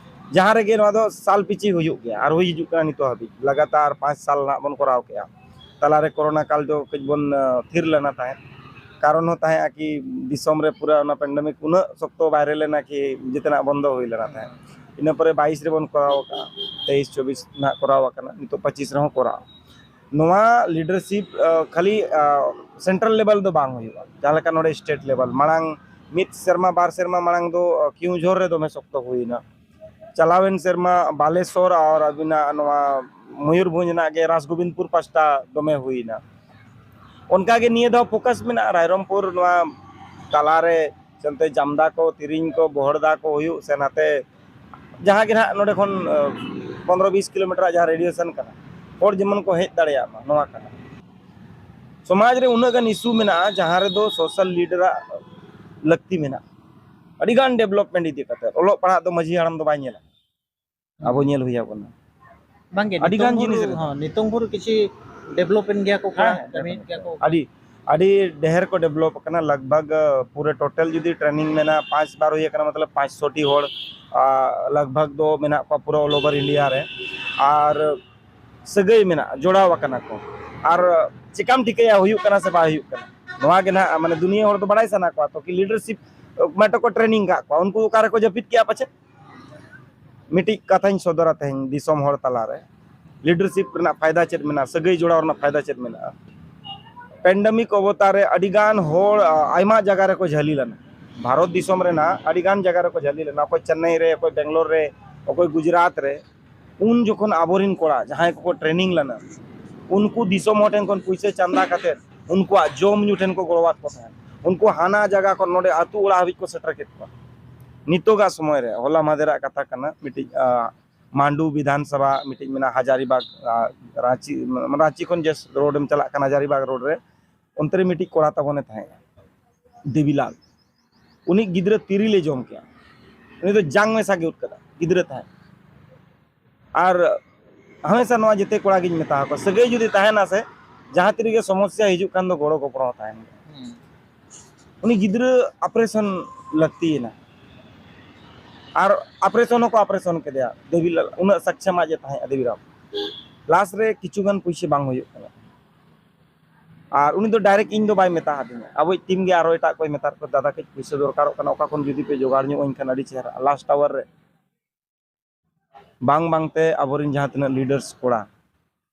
ᱡᱟᱦᱟᱸ ᱨᱮᱜᱮ ᱱᱚᱣᱟ ᱫᱚ ᱥᱟᱞ ᱯᱤᱪᱷᱤ ᱦᱩᱭᱩᱜ ᱜᱮᱭᱟ ᱟᱨ ᱦᱩᱭ ᱦᱤᱡᱩᱜ ᱠᱟᱱᱟ ᱱᱤᱛᱚᱜ ᱦᱟᱹᱵᱤᱡ, ᱞᱟᱜᱟᱛᱟᱨ ᱯᱟᱸᱪ ᱥᱟᱞ ᱱᱟᱜ ᱵᱚᱱ ᱠᱚᱨᱟᱣ ᱠᱮᱜᱼᱟ᱾ ᱛᱟᱞᱟᱨᱮ ᱠᱳᱨᱳᱱᱟ ᱠᱟᱞ ᱫᱚ ᱠᱟᱹᱡ ᱵᱚᱱ ᱛᱷᱤᱨ ᱞᱮᱱᱟ ᱛᱟᱦᱮᱸᱫ, ᱠᱟᱨᱚᱱ ᱦᱚᱸ ᱛᱟᱦᱮᱸᱫ ᱠᱤ ᱫᱤᱥᱚᱢ ᱨᱮ ᱯᱩᱨᱟᱹ ᱚᱱᱟ ᱯᱮᱱᱰᱮᱢᱤᱠ ᱩᱱᱟᱹᱜ ᱥᱚᱠᱛᱚ ᱵᱟᱭᱨᱟᱞ ᱞᱮᱱᱟ ᱠᱤ ᱡᱮᱛᱮᱱᱟᱜ ᱵᱚᱱᱫᱚ ᱦᱩᱭ ᱞᱮᱱᱟ ᱛᱟᱦᱮᱸᱫ᱾ ᱤᱱᱟᱹ ᱯᱚᱨᱮ ᱵᱟᱭᱤᱥ ᱨᱮᱵᱚᱱ ᱠᱚᱨᱟᱣ ᱟᱠᱟᱫᱼᱟ, ᱛᱮᱭᱤᱥ ᱪᱚᱵᱵᱤᱥ ᱱᱟᱜ ᱠᱚᱨᱟᱣ ᱟᱠᱟᱱᱟ, ᱱᱤᱛᱚᱜ ᱯᱚᱸᱪᱤᱥ ᱨᱮᱦᱚᱸ ᱠᱚᱨᱟᱣ᱾ ᱱᱚᱣᱟ ᱞᱤᱰᱟᱨᱥᱤᱯ ᱠᱷᱟᱹᱞᱤ ᱥᱮᱱᱴᱨᱟᱞ ᱞᱮᱵᱮᱞ ᱫᱚ ᱵᱟᱝ ᱦᱩᱭᱩᱜᱼᱟ, ᱡᱟᱦᱟᱸ ᱞᱮᱠᱟ ᱱᱚᱰᱮ ᱥᱴᱮᱴ ᱞᱮᱵᱮᱞ᱾ ᱢᱟᱲᱟᱝ ᱢᱤᱫ ᱥᱮᱨᱢᱟ ᱵᱟᱨ ᱥᱮᱨᱢᱟ ᱢᱟᱲᱟᱝ ᱫᱚ ᱠᱮᱣᱡᱷᱳᱨ ᱨᱮ ᱫᱚᱢᱮ ᱥᱚᱠᱛᱚ ᱦᱩᱭᱱᱟ, ᱪᱟᱞᱟᱣᱮᱱ ᱥᱮᱨᱢᱟ ᱵᱟᱞᱮᱥᱚᱨ ᱟᱨ ᱟᱹᱵᱤᱱᱟᱜ ᱱᱚᱣᱟ ᱢᱚᱭᱩᱨᱵᱷᱚᱸᱡᱽ ᱨᱮᱱᱟᱜ ᱜᱮ ᱨᱟᱥᱜᱳᱵᱤᱱᱫᱯᱩᱨ ᱯᱟᱥᱴᱟ ᱫᱚᱢᱮ ᱦᱩᱭᱱᱟ᱾ ᱚᱱᱠᱟᱜᱮ ᱱᱤᱭᱟᱹ ᱫᱷᱟᱣ ᱯᱷᱳᱠᱟᱥ ᱢᱮᱱᱟᱜᱼᱟ ᱨᱟᱭᱨᱚᱝᱯᱩᱨ ᱱᱚᱣᱟ ᱛᱟᱞᱟᱨᱮ, ᱥᱮᱱᱛᱮ ᱡᱟᱢᱫᱟ ᱠᱚ, ᱛᱤᱨᱤᱧ ᱠᱚ, ᱵᱚᱦᱚᱲᱫᱟ ᱠᱚ ᱦᱩᱭᱩᱜ ᱥᱮ ᱱᱟᱛᱮ ᱡᱟᱦᱟᱸ ᱜᱮ ᱱᱟᱦᱟᱜ ᱱᱚᱰᱮ ᱠᱷᱚᱱ ᱯᱚᱱᱨᱚ ᱵᱤᱥ ᱠᱤᱞᱳᱢᱤᱴᱟᱨ ᱡᱟᱦᱟᱸ ᱨᱮᱰᱤᱭᱮᱥᱚᱱ ᱠᱟᱱᱟ, ᱦᱚᱲ ᱡᱮᱢᱚᱱ ᱠᱚ ᱦᱮᱡ ᱫᱟᱲᱮᱭᱟᱜ ᱢᱟ, ᱱᱚᱣᱟ ᱠᱟᱱᱟ᱾ ᱥᱚᱢᱟᱡᱽ ᱨᱮ ᱩᱱᱟᱹᱜ ᱜᱟᱱ ᱤᱥᱩ ᱢᱮᱱᱟᱜᱼᱟ ᱡᱟᱦᱟᱸ ᱨᱮᱫᱚ ᱥᱳᱥᱟᱞ ᱞᱤᱰᱟᱨᱟᱜ ᱞᱟᱹᱠᱛᱤ ᱢᱮᱱᱟᱜᱼᱟ᱾ ᱟᱹᱰᱤ ᱜᱟᱱ ᱰᱮᱵᱷᱞᱚᱯᱢᱮᱱᱴ ᱤᱫᱤ ᱠᱟᱛᱮ ᱚᱞᱚᱜ ᱯᱟᱲᱦᱟᱜ ᱫᱚ ᱢᱟᱹᱡᱷᱤ ᱦᱟᱲᱟᱢ ᱫᱚ ᱵᱟᱭ ᱧᱮᱞᱟ, ᱟᱵᱚ ᱧᱮᱞ ᱦᱩᱭ ᱟᱵᱚᱱᱟ᱾ ᱵᱟᱝᱜᱮ, ᱟᱹᱰᱤ ᱜᱟᱱ ᱱᱤᱛᱚᱝ ᱡᱤᱱᱤᱥ ᱵᱷᱳᱨ, ᱨᱮ᱾ ᱦᱚᱸ, ᱱᱤᱛᱚᱝ ᱵᱷᱳᱨ ᱠᱤᱪᱷᱤ ᱰᱮᱵᱷᱞᱚᱯ ᱮᱱ ᱜᱮᱭᱟ ᱠᱚ, ᱦᱮᱸ, ᱠᱟᱹᱢᱤᱭᱮᱫ ᱜᱮᱭᱟ ᱠᱚ᱾ ᱟᱹᱰᱤ ᱟᱹᱰᱤ ᱰᱷᱮᱨ ᱠᱚ ᱰᱮᱵᱷᱞᱚᱯ ᱟᱠᱟᱱᱟ᱾ ᱞᱟᱜᱽ ᱵᱷᱟᱜᱽ ᱯᱩᱨᱟᱹ ᱴᱳᱴᱟᱞ ᱡᱩᱫᱤ ᱴᱨᱮᱱᱤᱝ ᱢᱮᱱᱟᱜᱼᱟ, ᱯᱟᱸᱪ ᱵᱟᱨ ᱦᱩᱭ ᱟᱠᱟᱱᱟ, ᱢᱚᱛᱞᱚᱵ ᱯᱟᱸᱪᱥᱚ ᱴᱤ ᱦᱚᱲ ᱞᱟᱜᱽ ᱵᱷᱟᱜᱽ ᱫᱚ ᱢᱮᱱᱟᱜ ᱠᱚᱣᱟ ᱯᱩᱨᱟᱹ ᱚᱞ ᱳᱵᱷᱟᱨ ᱤᱱᱰᱤᱭᱟ ᱨᱮ᱾ ᱟᱨ ᱥᱟᱹᱜᱟᱹᱭ ᱢᱮᱱᱟᱜᱼᱟ, ᱡᱚᱲᱟᱣ ᱟᱠᱟᱱᱟ ᱠᱚ᱾ ᱟᱨ ᱪᱮᱠᱟᱢ ᱴᱷᱤᱠᱟᱹᱭᱟ ᱦᱩᱭᱩᱜ ᱠᱟᱱᱟ ᱥᱮ ᱵᱟᱭ ᱦᱩᱭᱩᱜ ᱠᱟᱱᱟ? ᱱᱚᱣᱟ ᱜᱮ ᱱᱟᱦᱟᱜ ᱢᱟᱱᱮ ᱫᱩᱱᱤᱭᱟᱹ ᱦᱚᱲ ᱫᱚ ᱵᱟᱲᱟᱭ ᱥᱟᱱᱟ ᱠᱚᱣᱟ ᱛᱚ, ᱠᱤ ᱞᱤᱰᱟᱨᱥᱤᱯ ᱢᱟᱴᱚ ᱠᱚ ᱴᱨᱮᱱᱤᱝ ᱠᱟᱜ ᱠᱚᱣᱟ, ᱩᱱᱠᱩ ᱚᱠᱟ ᱨᱮᱠᱚ ᱡᱟᱹᱯᱤᱫ ᱠᱮᱜᱼᱟ ᱯᱟᱪᱮᱫ? ᱢᱤᱫᱴᱤᱡ ᱠᱟᱛᱷᱟᱧ ᱥᱚᱫᱚᱨᱟ ᱛᱮᱦᱮᱧ ᱫᱤᱥᱚᱢ ᱦᱚᱲ ᱛᱟᱞᱟᱨᱮ, ᱞᱤᱰᱟᱨᱥᱤᱯ ᱨᱮᱱᱟᱜ ᱯᱷᱟᱭᱫᱟ ᱪᱮᱫ ᱢᱮᱱᱟᱜᱼᱟ, ᱥᱟᱹᱜᱟᱹᱭ ᱡᱚᱲᱟᱣ ᱨᱮᱱᱟᱜ ᱯᱷᱟᱭᱫᱟ ᱪᱮᱫ ᱢᱮᱱᱟᱜᱼᱟ᱾ ᱯᱮᱱᱰᱮᱢᱤᱠ ᱚᱵᱚᱛᱟᱨ ᱨᱮ ᱟᱹᱰᱤᱜᱟᱱ ᱦᱚᱲ ᱟᱭᱢᱟ ᱡᱟᱭᱜᱟ ᱨᱮᱠᱚ ᱡᱷᱟᱹᱞᱤ ᱞᱮᱱᱟ, ᱵᱷᱟᱨᱚᱛ ᱫᱤᱥᱚᱢ ᱨᱮᱱᱟᱜ ᱟᱹᱰᱤᱜᱟᱱ ᱡᱟᱭᱜᱟ ᱨᱮᱠᱚ ᱡᱷᱟᱹᱞᱤ ᱞᱮᱱᱟ, ᱚᱠᱚᱭ ᱪᱮᱱᱱᱟᱭ ᱨᱮ, ᱚᱠᱚᱭ ᱵᱮᱝᱜᱟᱞᱳᱨ ᱨᱮ, ᱚᱠᱚᱭ ᱜᱩᱡᱽᱨᱟᱴ ᱨᱮ᱾ ᱩᱱ ᱡᱚᱠᱷᱚᱱ ᱟᱵᱚᱨᱮᱱ ᱠᱚᱲᱟ ᱡᱟᱦᱟᱸᱭ ᱠᱚᱠᱚ ᱴᱨᱮᱱᱤᱝ ᱞᱮᱱᱟ, ᱩᱱᱠᱩ ᱫᱤᱥᱚᱢ ᱦᱚᱲ ᱴᱷᱮᱱ ᱠᱷᱚᱱ ᱯᱩᱭᱥᱟᱹ ᱪᱟᱸᱫᱟ ᱠᱟᱛᱮ ᱩᱱᱠᱩᱣᱟᱜ ᱡᱚᱢ ᱧᱩ ᱴᱷᱮᱱ ᱠᱚ ᱜᱚᱲᱚᱣᱟᱫ ᱠᱚ ᱛᱟᱦᱮᱸᱫ᱾ ᱩᱱᱠᱩ ᱦᱟᱱᱟ ᱡᱟᱭᱜᱟ ᱠᱷᱚᱱ ᱱᱚᱰᱮ ᱟᱹᱛᱩ ᱚᱲᱟᱜ ᱦᱟᱹᱵᱤᱡ ᱠᱚ ᱥᱮᱴᱮᱨ ᱠᱮᱫ ᱠᱚᱣᱟ᱾ ᱱᱤᱛᱚᱜᱟᱜ ᱥᱚᱢᱚᱭ ᱨᱮ, ᱦᱚᱞᱟ ᱢᱟᱦᱫᱮᱨᱟᱜ ᱠᱟᱛᱷᱟ ᱠᱟᱱᱟ, ᱢᱤᱫᱴᱤᱡ ᱢᱟᱱᱰᱩ ᱵᱤᱫᱷᱟᱱ ᱥᱚᱵᱷᱟ ᱢᱤᱫᱴᱤᱡ ᱢᱮᱱᱟᱜᱼᱟ ᱦᱟᱡᱟᱨᱤᱵᱟᱜᱽ, ᱨᱟᱸᱪᱤ, ᱨᱟᱸᱪᱤ ᱠᱷᱚᱱ ᱡᱮ ᱨᱳᱰ ᱮᱢ ᱪᱟᱞᱟᱜ ᱠᱟᱱᱟ ᱦᱟᱡᱟᱨᱤᱵᱟᱜᱽ ᱨᱳᱰ ᱨᱮ, ᱚᱱᱛᱮ ᱨᱮ ᱢᱤᱫᱴᱤᱡ ᱠᱚᱲᱟ ᱛᱟᱵᱚᱱᱮ ᱛᱟᱦᱮᱸ ᱠᱟᱱᱟ, ᱫᱮᱵᱤᱞᱟᱞ᱾ ᱩᱱᱤ ᱜᱤᱫᱽᱨᱟᱹ ᱛᱤᱨᱤᱞᱮ ᱡᱚᱢ ᱠᱮᱜᱼᱟ᱾ ᱩᱱᱤ ᱫᱚ ᱡᱟᱝ ᱢᱮᱥᱟ ᱜᱮ ᱩᱫ ᱠᱟᱫᱟ, ᱜᱤᱫᱽᱨᱟᱹ ᱛᱟᱦᱮᱸ᱾ ᱟᱨ ᱦᱟᱢᱮᱥᱟ ᱱᱚᱣᱟ ᱡᱮᱛᱮ ᱠᱚᱲᱟ ᱜᱤᱧ ᱢᱮᱛᱟ ᱟᱠᱚᱣᱟ, ᱥᱟᱹᱜᱟᱹᱭ ᱡᱩᱫᱤ ᱛᱟᱦᱮᱱᱟ ᱥᱮ, ᱡᱟᱦᱟᱸ ᱛᱤᱨᱮᱜᱮ ᱥᱚᱢᱚᱥᱥᱟ ᱦᱤᱡᱩᱜ ᱠᱷᱟᱱ ᱫᱚ ᱜᱚᱲᱚ ᱜᱚᱯᱚᱲᱚ ᱦᱚᱸ ᱛᱟᱦᱮᱱ ᱜᱮᱭᱟ᱾ ᱩᱱᱤ ᱜᱤᱫᱽᱨᱟᱹ ᱚᱯᱟᱨᱮᱥᱚᱱ ᱞᱟᱹᱠᱛᱤᱭᱮᱱᱟ, ᱟᱨ ᱚᱯᱟᱨᱮᱥᱚᱱ ᱦᱚᱸᱠᱚ ᱚᱯᱟᱨᱮᱥᱚᱱ ᱠᱮᱫᱮᱭᱟ ᱫᱮᱵᱤᱞᱟᱞ, ᱩᱱᱟᱹᱜ ᱥᱟᱠᱪᱷᱟᱢ ᱟᱡ ᱮ ᱛᱟᱦᱮᱸᱫ ᱫᱮᱵᱤᱨᱟᱢ᱾ ᱞᱟᱥ ᱨᱮ ᱠᱤᱪᱷᱩ ᱜᱟᱱ ᱯᱩᱭᱥᱟᱹ ᱵᱟᱝ ᱦᱩᱭᱩᱜ ᱠᱟᱱᱟ᱾ ᱟᱨ ᱩᱱᱤ ᱫᱚ ᱰᱟᱭᱨᱮᱠᱴ ᱤᱧ ᱫᱚ ᱵᱟᱭ ᱢᱮᱛᱟ ᱦᱟᱫᱤᱧᱟ, ᱟᱵᱚᱭᱤᱡ ᱴᱤᱢ ᱜᱮ ᱟᱨᱚ ᱮᱴᱟᱜ ᱠᱚᱭ ᱢᱮᱛᱟᱫ ᱠᱚ, "ᱫᱟᱫᱟ, ᱠᱟᱹᱡ ᱯᱩᱭᱥᱟᱹ ᱫᱚᱨᱠᱟᱨᱚᱜ ᱠᱟᱱᱟ, ᱚᱠᱟ ᱠᱷᱚᱱ ᱡᱩᱫᱤ ᱯᱮ ᱡᱚᱜᱟᱲ ᱧᱚᱜ ᱟᱹᱧ ᱠᱷᱟᱱ ᱟᱹᱰᱤ ᱪᱮᱦᱨᱟ ᱞᱟᱥᱴ ᱟᱣᱟᱨ ᱨᱮ᱾" ᱵᱟᱝ ᱵᱟᱝᱛᱮ ᱟᱵᱚᱨᱮᱱ ᱡᱟᱦᱟᱸ ᱛᱤᱱᱟᱹᱜ ᱞᱤᱰᱟᱨᱥ ᱠᱚᱲᱟ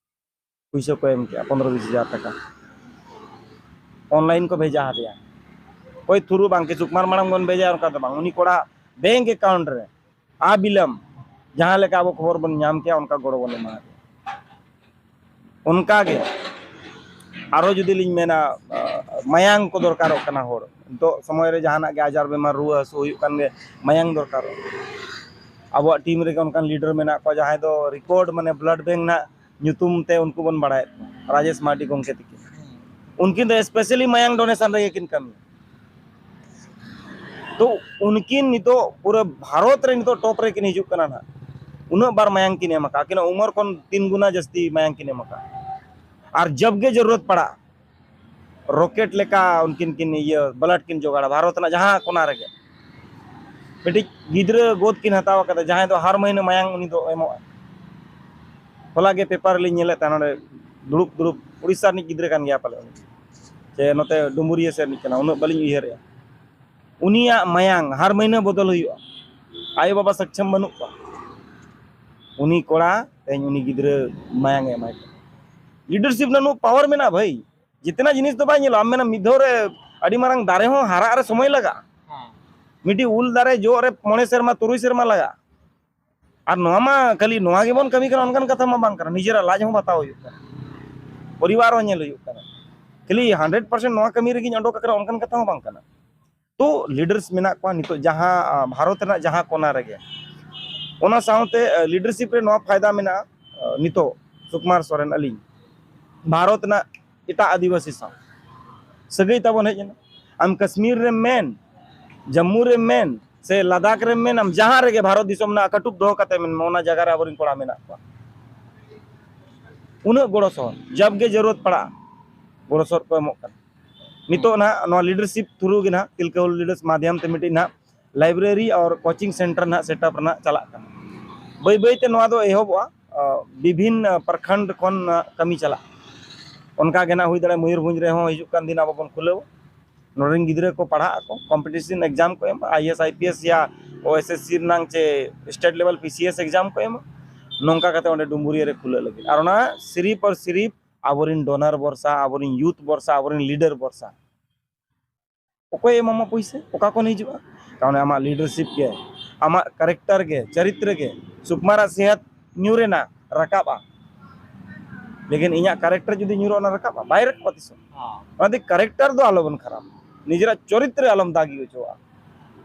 ᱯᱩᱭᱥᱟᱹ ᱠᱚ ᱮᱢ ᱠᱮᱜᱼᱟ, ᱯᱚᱱᱨᱚ ᱵᱤᱥ ᱦᱟᱡᱟᱨ ᱴᱟᱠᱟ ᱚᱱᱞᱟᱭᱤᱱ ᱠᱚ ᱵᱷᱮᱡᱟ ᱟᱫᱮᱭᱟ᱾ ᱚᱠᱚᱭ ᱛᱷᱨᱩ ᱵᱟᱝ ᱠᱤ ᱥᱩᱠᱢᱟᱨ ᱢᱟᱲᱟᱝ ᱵᱚᱱ ᱵᱷᱮᱡᱟᱭᱟ, ᱚᱱᱠᱟ ᱫᱚ ᱵᱟᱝ᱾ ᱩᱱᱤ ᱠᱚᱲᱟ ᱵᱮᱝᱠ ᱮᱠᱟᱣᱩᱱᱴ ᱨᱮ ᱟᱵᱤᱞᱚᱢ ᱡᱟᱦᱟᱸ ᱞᱮᱠᱟ ᱟᱵᱚ ᱠᱷᱚᱵᱚᱨ ᱵᱚᱱ ᱧᱟᱢ ᱠᱮᱜᱼᱟ, ᱚᱱᱠᱟ ᱜᱚᱲᱚ ᱵᱚᱱ ᱮᱢᱟ ᱫᱮᱭᱟ᱾ ᱚᱱᱠᱟᱜᱮ ᱟᱨᱚ ᱡᱩᱫᱤ ᱞᱤᱧ ᱢᱮᱱᱟ, ᱟᱸ, ᱢᱟᱭᱟᱝ ᱠᱚ ᱫᱚᱨᱠᱟᱨᱚᱜ ᱠᱟᱱᱟ ᱦᱚᱲ᱾ ᱱᱤᱛᱚᱜ ᱥᱚᱢᱚᱭ ᱨᱮ ᱡᱟᱦᱟᱱᱟᱜ ᱜᱮ ᱟᱡᱟᱨ ᱵᱮᱢᱟᱨ ᱨᱩᱣᱟᱹ ᱦᱟᱹᱥᱩ ᱦᱩᱭᱩᱜ ᱠᱟᱱ ᱜᱮ, ᱢᱟᱭᱟᱝ ᱫᱚᱨᱠᱟᱨᱚᱜ᱾ ᱟᱵᱚᱣᱟᱜ ᱴᱤᱢ ᱨᱮᱜᱮ ᱚᱱᱠᱟᱱ ᱞᱤᱰᱟᱨ ᱢᱮᱱᱟᱜ ᱠᱚᱣᱟ ᱡᱟᱦᱟᱸᱭ ᱫᱚ ᱨᱮᱠᱚᱨᱰ ᱢᱟᱱᱮ ᱵᱞᱟᱰ ᱵᱮᱝᱠ ᱨᱮᱱᱟᱜ ᱧᱩᱛᱩᱢ ᱛᱮ ᱩᱱᱠᱩ ᱵᱚᱱ ᱵᱟᱲᱟᱭᱮᱫ ᱠᱚᱣᱟ, ᱨᱟᱡᱮᱥ ᱢᱟᱨᱰᱤ ᱜᱚᱢᱠᱮ ᱛᱤᱠᱤᱱ᱾ ᱩᱱᱠᱤᱱ ᱫᱚ ᱥᱯᱮᱥᱟᱞᱤ ᱢᱟᱭᱟᱝ ᱰᱳᱱᱮᱥᱚᱱ ᱨᱮᱜᱮ ᱠᱤᱱ ᱠᱟᱹᱢᱤᱭᱟ᱾ ᱛᱚ ᱩᱱᱠᱤᱱ ᱱᱤᱛᱚᱜ ᱯᱩᱨᱟᱹ ᱵᱷᱟᱨᱚᱛ ᱨᱮ ᱱᱤᱛᱚᱜ ᱴᱚᱯ ᱨᱮ ᱠᱤᱱ ᱦᱤᱡᱩᱜ ᱠᱟᱱᱟ ᱱᱟᱦᱟᱜ᱾ ᱩᱱᱟᱹᱜ ᱵᱟᱨ ᱢᱟᱭᱟᱝ ᱠᱤᱱ ᱮᱢ ᱟᱠᱟᱫᱼᱟ, ᱟᱹᱠᱤᱱᱟᱜ ᱩᱢᱟᱹᱨ ᱠᱷᱚᱱ ᱛᱤᱱ ᱜᱩᱱᱟ ᱡᱟᱹᱥᱛᱤ ᱢᱟᱭᱟᱝ ᱠᱤᱱ ᱮᱢ ᱟᱠᱟᱫᱼᱟ᱾ ᱟᱨ ᱡᱟᱵ ᱜᱮ ᱡᱟᱹᱨᱩᱨᱚᱛ ᱯᱟᱲᱟᱜᱼᱟ, ᱨᱚᱠᱮᱴ ᱞᱮᱠᱟ ᱩᱱᱠᱤᱱ ᱠᱤᱱ ᱤᱭᱟᱹ ᱵᱞᱟᱰ ᱠᱤᱱ ᱡᱚᱜᱟᱲᱟ ᱵᱷᱟᱨᱚᱛ ᱨᱮᱱᱟᱜ ᱡᱟᱦᱟᱸ ᱠᱚᱱᱟ ᱨᱮᱜᱮ᱾ ᱢᱤᱫᱴᱤᱡ ᱜᱤᱫᱽᱨᱟᱹ ᱜᱚᱫ ᱠᱤᱱ ᱦᱟᱛᱟᱣ ᱟᱠᱟᱫᱟ, ᱡᱟᱦᱟᱸᱭ ᱫᱚ ᱦᱟᱨ ᱢᱟᱹᱦᱱᱟᱹ ᱢᱟᱭᱟᱝ ᱩᱱᱤ ᱫᱚ ᱮᱢᱚᱜᱼᱟ᱾ ᱦᱚᱞᱟ ᱜᱮ ᱯᱮᱯᱟᱨ ᱨᱮᱞᱤᱧ ᱧᱮᱞᱮᱫ ᱛᱟᱦᱮᱸ, ᱱᱚᱰᱮ ᱫᱩᱲᱩᱵ ᱫᱩᱲᱩᱵ ᱩᱲᱤᱥᱥᱟ ᱨᱤᱱᱤᱡ ᱜᱤᱫᱽᱨᱟᱹ ᱠᱟᱱ ᱜᱮᱭᱟ ᱯᱟᱞᱮ ᱩᱱᱤ, ᱥᱮ ᱱᱚᱛᱮ ᱰᱩᱢᱩᱨᱤᱭᱟᱹ ᱥᱮᱫ ᱨᱤᱱᱤᱡ ᱠᱟᱱᱟ, ᱩᱱᱟᱹᱜ ᱵᱟᱹᱞᱤᱧ ᱩᱭᱦᱟᱹᱨᱮᱜᱼᱟ᱾ ᱩᱱᱤᱭᱟᱜ ᱢᱟᱭᱟᱝ ᱦᱟᱨ ᱢᱟᱹᱦᱱᱟᱹ ᱵᱚᱫᱚᱞ ᱦᱩᱭᱩᱜᱼᱟ᱾ ᱟᱭᱳ ᱵᱟᱵᱟ ᱥᱚᱠᱪᱷᱚᱢ ᱵᱟᱹᱱᱩᱜ ᱠᱚᱣᱟ, ᱩᱱᱤ ᱠᱚᱲᱟ ᱛᱮᱦᱮᱧ ᱩᱱᱤ ᱜᱤᱫᱽᱨᱟᱹ ᱢᱟᱭᱟᱝ ᱮ ᱮᱢᱟᱭ ᱠᱟᱱᱟ᱾ ᱞᱤᱰᱟᱨᱥᱤᱯ ᱨᱮᱱᱟᱜ ᱱᱩᱱᱟᱹᱜ ᱯᱟᱣᱟᱨ ᱢᱮᱱᱟᱜᱼᱟ ᱵᱷᱟᱹᱭ, ᱡᱤᱛᱱᱟ ᱡᱤᱱᱤᱥ ᱫᱚ ᱵᱟᱭ ᱧᱮᱞᱚᱜᱼᱟ᱾ ᱟᱢ ᱢᱮᱱᱟ ᱢᱤᱫ ᱫᱷᱟᱣ ᱨᱮ ᱟᱹᱰᱤ ᱢᱟᱨᱟᱝ ᱫᱟᱨᱮ ᱦᱚᱸ ᱦᱟᱨᱟᱜ ᱨᱮ ᱥᱚᱢᱚᱭ ᱞᱟᱜᱟᱜᱼᱟ᱾ ᱦᱮᱸ᱾ ᱢᱤᱫᱴᱤᱡ ᱩᱞ ᱫᱟᱨᱮ ᱡᱚᱜ ᱨᱮ ᱢᱚᱬᱮ ᱥᱮᱨᱢᱟ ᱛᱩᱨᱩᱭ ᱥᱮᱨᱢᱟ ᱞᱟᱜᱟᱜᱼᱟ᱾ ᱟᱨ ᱱᱚᱣᱟ ᱢᱟ ᱠᱷᱟᱹᱞᱤ ᱱᱚᱣᱟ ᱜᱮᱵᱚᱱ ᱠᱟᱹᱢᱤ ᱠᱟᱱᱟ ᱚᱱᱠᱟᱱ ᱠᱟᱛᱷᱟ ᱢᱟ ᱵᱟᱝ ᱠᱟᱱᱟ, ᱱᱤᱡᱮᱨᱟᱜ ᱞᱟᱡ ᱦᱚᱸ ᱵᱟᱛᱟᱣ ᱦᱩᱭᱩᱜ ᱠᱟᱱᱟ, ᱯᱚᱨᱤᱵᱟᱨ ᱦᱚᱸ ᱧᱮᱞ ᱦᱩᱭᱩᱜ ᱠᱟᱱᱟ᱾ ᱠᱷᱟᱹᱞᱤ ᱦᱟᱱᱰᱨᱮᱰ ᱯᱟᱨᱥᱮᱱᱴ ᱱᱚᱣᱟ ᱠᱟᱹᱢᱤ ᱨᱮᱜᱮᱧ ᱚᱰᱚᱠ ᱟᱠᱟᱱᱟ ᱚᱱᱠᱟᱱ ᱠᱟᱛᱷᱟ ᱦᱚᱸ ᱵᱟᱝ ᱠᱟᱱᱟ᱾ ᱛᱚ ᱞᱤᱰᱟᱨᱥ ᱢᱮᱱᱟᱜ ᱠᱚᱣᱟ ᱱᱤᱛᱚᱜ ᱡᱟᱦᱟᱸ ᱟᱸ, ᱵᱷᱟᱨᱚᱛ ᱨᱮᱱᱟᱜ ᱡᱟᱦᱟᱸ ᱠᱚᱱᱟ ᱨᱮᱜᱮ, ᱚᱱᱟ ᱥᱟᱶᱛᱮ ᱞᱤᱰᱟᱨᱥᱤᱯ ᱨᱮ ᱱᱚᱣᱟ ᱯᱷᱟᱭᱫᱟ ᱢᱮᱱᱟᱜᱼᱟ᱾ ᱟᱸ, ᱱᱤᱛᱚᱜ ᱥᱩᱠᱩᱢᱟᱨ ᱥᱚᱨᱮᱱ ᱟᱹᱞᱤᱧ ᱵᱷᱟᱨᱚᱛ ᱨᱮᱱᱟᱜ ᱮᱴᱟᱜ ᱟᱹᱫᱤᱵᱟᱹᱥᱤ ᱥᱟᱶ ᱥᱟᱹᱜᱟᱹᱭ ᱛᱟᱵᱚᱱ ᱦᱮᱡ ᱮᱱᱟ᱾ ᱟᱢ ᱠᱟᱥᱢᱤᱨ ᱨᱮᱢ ᱢᱮᱱ, ᱡᱟᱢᱢᱩ ᱨᱮᱢ ᱢᱮᱱ, ᱥᱮ ᱞᱟᱫᱟᱠᱷ ᱨᱮᱢ ᱢᱮᱱ, ᱟᱢ ᱡᱟᱦᱟᱸ ᱨᱮᱜᱮ ᱵᱷᱟᱨᱚᱛ ᱫᱤᱥᱚᱢ ᱨᱮᱱᱟᱜ ᱠᱟᱹᱴᱩᱵ ᱫᱚᱦᱚ ᱠᱟᱛᱮ ᱢᱮᱱ, ᱚᱱᱟ ᱡᱟᱭᱜᱟ ᱨᱮ ᱟᱵᱚᱨᱮᱱ ᱠᱚᱲᱟ ᱢᱮᱱᱟᱜ ᱠᱚᱣᱟ᱾ ᱩᱱᱟᱹᱜ ᱜᱚᱲᱚ ᱥᱚᱦᱚᱫ, ᱡᱟᱵ ᱜᱮ ᱡᱟᱹᱨᱩᱲ ᱯᱟᱲᱟᱜᱼᱟ, ᱜᱚᱲᱚ ᱥᱚᱦᱚᱫ ᱠᱚ ᱮᱢᱚᱜ ᱠᱟᱱᱟ᱾ ᱱᱤᱛᱚᱜ ᱱᱟᱦᱟᱜ ᱱᱚᱣᱟ ᱞᱤᱰᱟᱨᱥᱤᱯ ᱛᱷᱨᱩ ᱜᱮ ᱱᱟᱦᱟᱜ ᱛᱤᱞᱠᱟᱹ ᱦᱩᱞ ᱞᱤᱰᱟᱨᱥ ᱢᱟᱫᱷᱭᱟᱢ ᱛᱮ ᱢᱤᱫᱴᱤᱡ ᱱᱟᱦᱟᱜ ᱞᱟᱭᱵᱨᱮᱨᱤ ᱟᱨ ᱠᱳᱪᱤᱝ ᱥᱮᱱᱴᱟᱨ ᱱᱟᱦᱟᱜ ᱥᱮᱴᱟᱯ ᱨᱮᱱᱟᱜ ᱪᱟᱞᱟᱜ ᱠᱟᱱᱟ᱾ ᱵᱟᱹᱭ ᱵᱟᱹᱭ ᱛᱮ ᱱᱚᱣᱟ ᱫᱚ ᱮᱦᱚᱵᱚᱜᱼᱟ᱾ ᱟᱸ, ᱵᱤᱵᱷᱤᱱ, ᱟᱸ, ᱯᱨᱚᱠᱷᱚᱸᱰ ᱠᱷᱚᱱ, ᱟᱸ, ᱠᱟᱹᱢᱤ ᱪᱟᱞᱟᱜᱼᱟ᱾ ᱚᱱᱠᱟ ᱜᱮ ᱱᱟᱦᱟᱜ ᱦᱩᱭ ᱫᱟᱲᱮᱭᱟᱜᱼᱟ ᱢᱚᱭᱩᱨᱵᱷᱚᱸᱡᱽ ᱨᱮᱦᱚᱸ ᱦᱤᱡᱩᱜ ᱠᱟᱱ ᱫᱤᱱ ᱟᱵᱚ ᱵᱚᱱ ᱠᱷᱩᱞᱟᱹᱣᱟ᱾ ᱱᱚᱰᱮ ᱨᱮᱱ ᱜᱤᱫᱽᱨᱟᱹ ᱠᱚ ᱯᱟᱲᱦᱟᱜ ᱟᱠᱚ, ᱠᱚᱢᱯᱤᱴᱤᱥᱚᱱ ᱮᱠᱡᱟᱢ ᱠᱚ ᱮᱢᱟ, I A S, I P S ᱭᱟ ᱳ ᱮᱥ ᱮᱥ ᱥᱤ ᱨᱮᱱᱟᱝ ᱪᱮ ᱥᱴᱮᱴ ᱞᱮᱵᱮᱞ ᱯᱤ ᱥᱤ ᱮᱥ ᱮᱠᱡᱟᱢ ᱠᱚ ᱮᱢᱟ᱾ ᱱᱚᱝᱠᱟ ᱠᱟᱛᱮ ᱚᱸᱰᱮ ᱰᱩᱢᱵᱩᱨᱤᱭᱟᱹ ᱨᱮ ᱠᱷᱩᱞᱟᱹᱜ ᱞᱟᱹᱜᱤᱫ᱾ ᱟᱨ ᱚᱱᱟ ᱥᱤᱨᱤᱯ ᱟᱨ ᱥᱤᱨᱤᱯ ᱟᱵᱚᱨᱮᱱ ᱰᱳᱱᱟᱨ ᱵᱷᱚᱨᱥᱟ, ᱟᱵᱚᱨᱮᱱ ᱭᱩᱛᱷ ᱵᱷᱚᱨᱥᱟ, ᱟᱵᱚᱨᱮᱱ ᱞᱤᱰᱟᱨ ᱵᱷᱚᱨᱥᱟ᱾ ᱚᱠᱚᱭᱮ ᱮᱢᱟᱢᱟ ᱯᱩᱭᱥᱟᱹ? ᱚᱠᱟ ᱠᱷᱚᱱ ᱦᱤᱡᱩᱜᱼᱟ? ᱠᱟᱨᱚᱱ ᱟᱢᱟᱜ ᱞᱤᱰᱟᱨᱥᱤᱯ ᱜᱮ, ᱟᱢᱟᱜ ᱠᱮᱨᱮᱠᱴᱟᱨ ᱜᱮ, ᱪᱚᱨᱤᱛᱨᱚ ᱜᱮ᱾ ᱥᱩᱠᱢᱟᱨᱟᱜ ᱥᱮᱦᱟᱛ ᱧᱩᱨ ᱮᱱᱟ, ᱨᱟᱠᱟᱵᱼᱟ, ᱞᱮᱠᱤᱱ ᱤᱧᱟᱜ ᱠᱮᱨᱮᱠᱴᱟᱨ ᱡᱩᱫᱤ ᱧᱩᱨᱩᱜᱼᱟ, ᱚᱱᱟ ᱨᱟᱠᱟᱵᱼᱟ? ᱵᱟᱭ ᱨᱟᱠᱟᱵᱼᱟ ᱛᱤᱥ ᱦᱚᱸ᱾ ᱦᱚᱸ᱾ ᱚᱱᱟᱛᱮ ᱠᱮᱨᱮᱠᱴᱟᱨ ᱫᱚ ᱟᱞᱚᱵᱚᱱ ᱠᱷᱟᱨᱟᱯ, ᱱᱤᱡᱮᱨᱟᱜ ᱪᱚᱨᱤᱛᱨᱚ ᱟᱞᱚᱢ ᱫᱟᱜᱤ ᱦᱚᱪᱚᱣᱟᱜᱼᱟ᱾